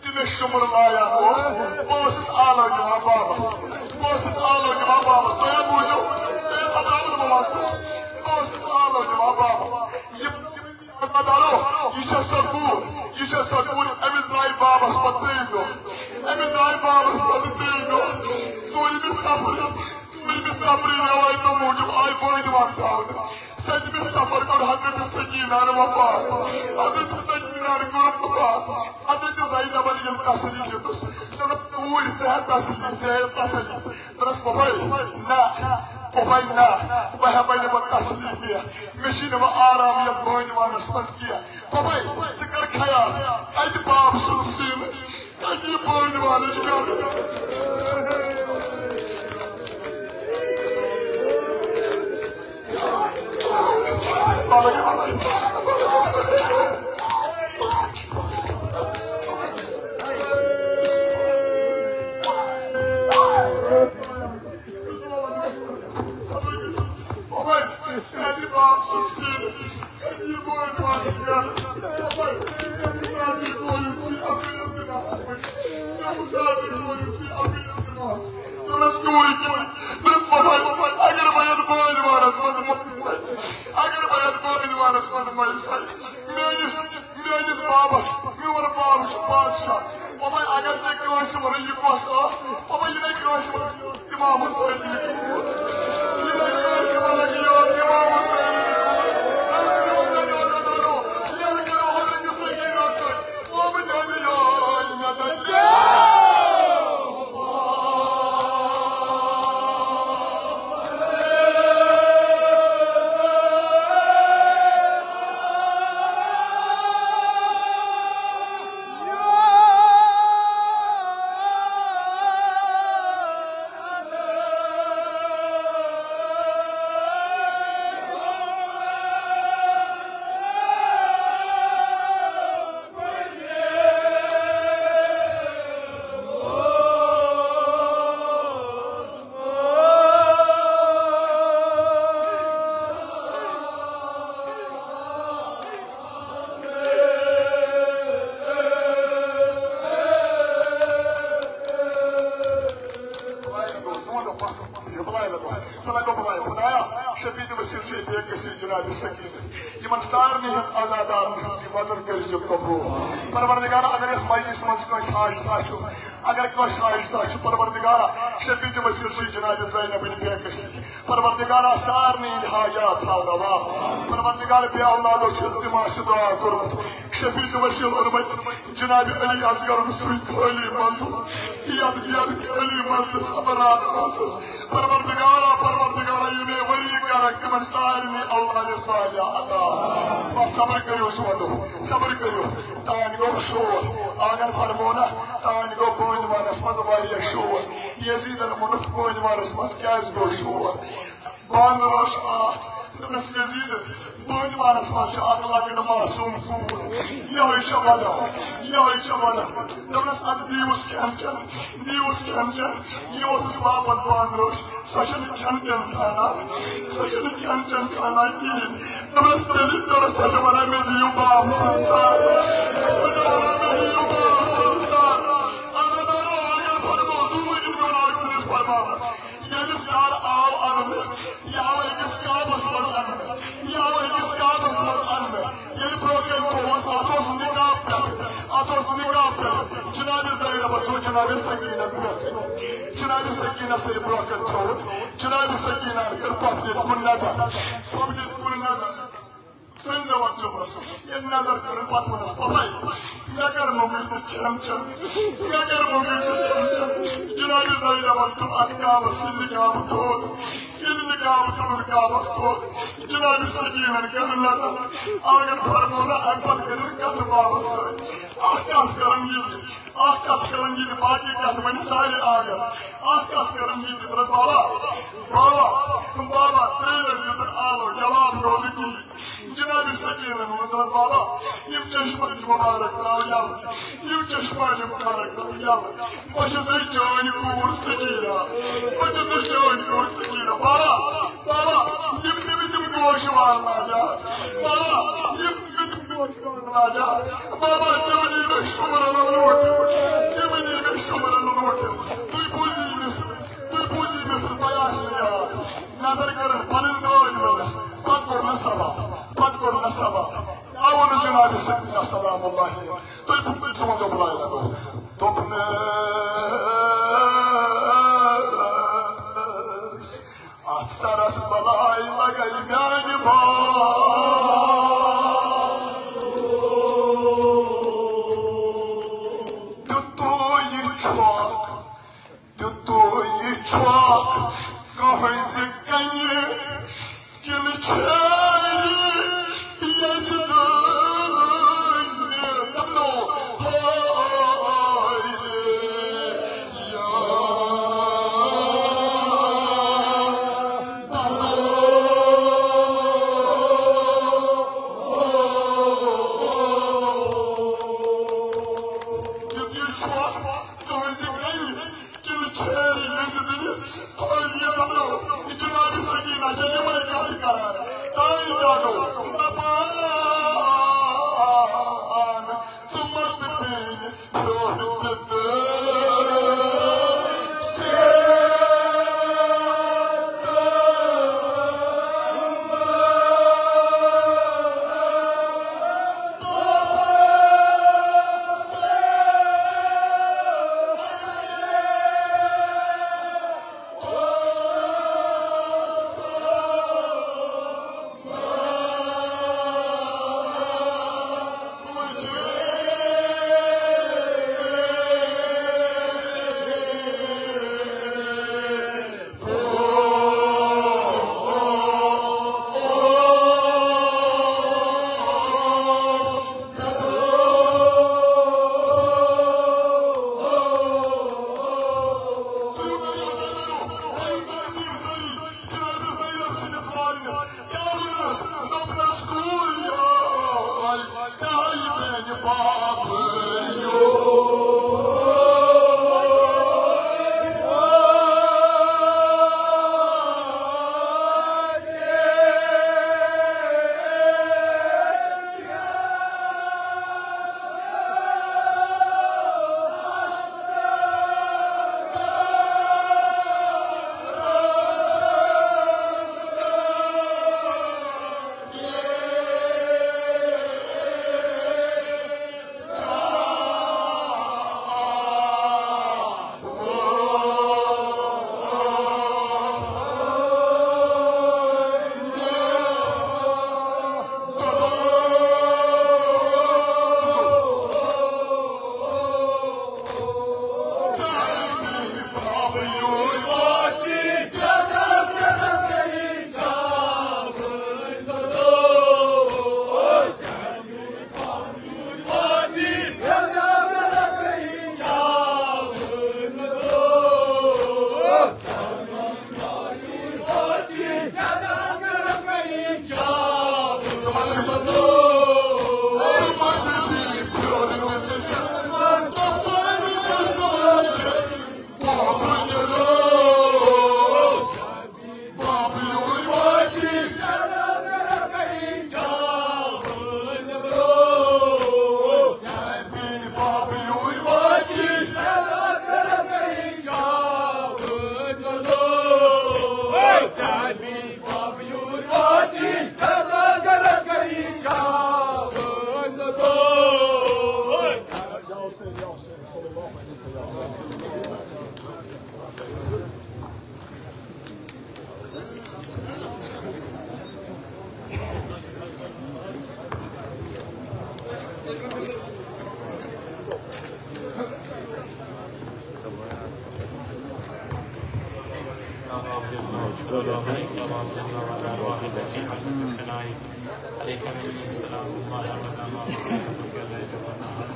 تہٕ مےٚ شُمر لایان اوس، بہٕ اوسُس آلو دِوان بابس۔ بہٕ اوسُس آلو دِوان بابس۔ تُہۍ ہا بوٗزِو، تُہۍ ہا سپداوٕ نہٕ بہٕ وَسُن۔ بہٕ اوسُس آلو دِوان بابس۔ یہِ عزادارو، یہِ چھےٚ سۄ کوٗر، یہِ چھےٚ سۄ کوٗر، أمِس درٛاے بابس پتہٕ ترٛیٚیہِ دۄہ۔ أمِس درٛاے بابس پتہٕ ترٛیٚیہِ دۄہ۔ ژوٗرِمہِ سفرٕ، ژوٗرِمہِ سفرٕ رٮ۪وایتو موٗجوٗب آے بٲنۍ وان تھاونہٕ۔ سٔتمہِ سفر کوٚر حضرت سکینہ ہن وفات۔ حضرت سکینہ ہن کوٚر وفات۔ حضرت زینبن ییٚلہِ تسلی دِتُس، دوٚپُن، "اوٗرۍ، ژےٚ ہا تسلی، ژےٚ ہا تسلی۔" دوٚپنس، "پۄپھے، نہ، پۄپھے، نہ، بہٕ ہٮ۪مے نہٕ وۄنۍ تسلی کینٛہہ۔ مےٚ چھُے نہٕ وۄنۍ آرام یتھ بٲنۍ وانس منٛز کینٛہہ۔ پۄپھے، ژٕ کر خیال، کتہِ باب سُنٛد سیٖنہٕ؟" کتہِ یہِ بٲنۍ وانٕچ گرٕ؟ دوٚپنس، "کوٗر کیٛاہ؟" دوٚپنس، "پۄپھے، اگر بہٕ یتھ بٲنۍ وانس منٛز مۄکلہٕ، اگر بہٕ یتھ بٲنۍ وانس منٛز مۄکلہٕ، میٲنِس، میٲنِس بابس، میون باب چھُ بادشاہ۔ پۄپھے، اگر ژےٚ کٲنٛسہِ ووٚنُے یہِ کۄس ٲس، پۄپھے، یہِ نَے کٲنٛسہِ ووٚن۔" امام حسین۔ بلایہِ لگو، بلایہِ لگو۔ خدایا، شفیع وسیل چھُ بے کسی جناب سکینہ۔ یِمن سارنٕے ہٕنٛز عزادارن ہٕنٛز یہِ مدد کٔرۍ زِ قبول۔ پروردگارا، اگر یتھ مجلس منٛز کٲنٛسہِ حاجتہ چھُ، اگر کٲنٛسہِ حاجتہ چھُ، پروردگارا، شفیع وسیل چھُ جناب زینب بن بے کسی۔ پروردگارا، سارنٕے ہٕنٛدۍ حاجات تھاو روا۔ پروردگار، بے اولادو چھُ التماس دعا کوٚرمُت۔ شفیع وسیل اوٚنمُت جناب علی اصغرن سُے خٲلی منزل، یتھ، یتھ خٲلی منزلس اندر راتھ اوسُس۔ پروردگارا، پروردگارا، یِمے ؤری کرکھ تِمن سارنٕے اولاد صالح عطا۔ بس صبر کٔرِو، سونتو، صبر کٔرِو۔ تانۍ گوٚو شور، آنگن فرمونا، تانۍ گوٚو بٲنۍ وانس منٛز واریاہ شور۔ یزیدن ووٚنُکھ، بٲنۍ وانس منٛز کیازِ گوٚو شور؟ بانہٕ روش آتھ۔ دوٚپنس، یزید، بٲنۍ وانس منٛز چھِ اکھ لۄکٕٹ معصوم کوٗر۔ یِہوٚے چھےٚ ودان، یِہوٚے چھےٚ ودان۔ دوٚپنس، ادٕ دیٖوُس کھٮ۪ن چٮ۪ن، دیٖوُس کھٮ۪ن چٮ۪ن۔ یہِ ووٚتھُس واپس بانہٕ روش۔ سۄ چھَنہٕ کھٮ۪ن چٮ۪ن ژھانڈان، سۄ چھَنہٕ کھٮ۪ن چٮ۪ن ژھانڈان کِہیٖنۍ۔ دوٚپنس، تیٚلہِ کٔرٕس سۄ چھےٚ ونان، مےٚ دِیِو باب سُنٛد سر۔ سۄ چھےٚ ونان، مےٚ دِیِو باب سُنٛد سر۔ عزادارو، اگر فرمو، زوٗ لٔگِتھ میون آکسیٖجن فرماونس۔ ییٚلہِ سر آو اننہٕ، یہِ آو أکِس کابس منٛز اننہٕ، یہِ آو أکِس کابس منٛز اننہٕ۔ ییٚلہِ برونٛہہ کَنہِ تھوٚوُس، اتھ اوس نقاب پٮ۪ٹھ، اتھ اوس نقاب پٮ۪ٹھ۔ جناب زینبن تھوٚو جناب سکینس برونٛہہ کَنہِ۔ جناب سکینس ییٚلہِ برونٛہہ کَنہِ تھوٚوُس، جناب سکینہ کٔر پۄپھٕ دِتھ کُن نظر، پۄپھٕ دِتھ کُن نظر۔ سنجوان چھُ باسان۔ ییٚلہِ نظر کٔرٕن، پتہٕ ووٚنُس، پۄپھے، مےٚ کر مۄنگُے ژٕ کھٮ۪ن چٮ۪ن؟ مےٚ کر مۄنگُے ژٕ کھٮ۪ن چٮ۪ن؟ جناب زینبن تُل اتھ کابس یہِ نقاب تھوٚد۔ ییٚلہِ کعبہٕ تُلُن، کعبس تُل۔ جناب سکینن کٔر نظر، آنگن فرموو نہٕ، امہِ پتہٕ کٔرٕن کتھٕ بابس سۭتۍ۔ اکھ کتھ کرن یہِ تہِ، اکھ کتھ کرن یہِ تہِ، باقی کتھ ونہِ سارے آنگن۔ اکھ کتھ کرن یہِ تہِ، دوٚپنس، بابا، بابا، بابا، ترٛیٚیہِ لٹہِ دیُتُن آلو، جواب گوٚو نہٕ کِہیٖنۍ۔ جناب سکینن ووٚن، دوٚپنس، بابا، یِم چشمہٕ مبارک ترٛاو یَلہٕ، یِم چشمہٕ مبارک ترٛاو یَلہٕ۔ بہٕ چھَسے چٲنۍ کوٗر سکیٖنہ، بہٕ چھَسے چٲنۍ کوٗر سکیٖنہ۔ بابا، بابا، یِم تہِ مےٚ تِم گوشہِ وار لاجان، بابا، یِم مےٚ تِم گوشہِ وار لاجان، بابا، تِم نی مےٚ شُمرَن لوٗٹِتھ، تِم نی مےٚ شُمرَن لوٗٹِتھ۔ تُہۍ بوٗزِو أمِس، تُہۍ بوٗزِو أمِس، تۄہہِ آسہِ نہٕ یاد۔ نظر کٔرٕن پنٕنۍ دٲدۍ وٲلِس، پتہٕ کوٚر مےٚ سوال، پتہٕ کوٚر مےٚ سوال۔ آو نہٕ جناب سکینہ سلام اللہ علیہ۔ تُہۍ بہٕ سوزو بلایہِ لگو۔ دوٚپنَس، اَتھ سرس بلایہِ لگے میانہِ باے۔ تیُتُے یہِ چھۄکھ، تیُتُے یہِ چھۄکھ کٲنٛسہِ کنہِ کِنہٕ چھٲرِ یزدٲنۍ دنو ہارِ یا دنو۔ تیُتُے چھۄکھ کٲنٛسہِ کنہِ کِنہٕ چھٲرِ یزدٕنہِ؟ خٲلی دپنو، جناب سکینہ چھےٚ یِمے کتھٕ کران۔ تانۍ کیٛاہ گوٚو؟ دپان، ژٕ مت بیٚنہِ پھیوٚر تہٕ تہٕ سیٚکھ تہٕ جناب زینب سٕنٛدِس والِدَس کیٛاہ ووٚنُس؟ دوٚپنَس، کوٗر یٲے، ژےٚ ہاے میٛانہِ بابہٕ یو۔ عليك مني سلام الله أبدا ما بقيت، بقي الليل والنهار.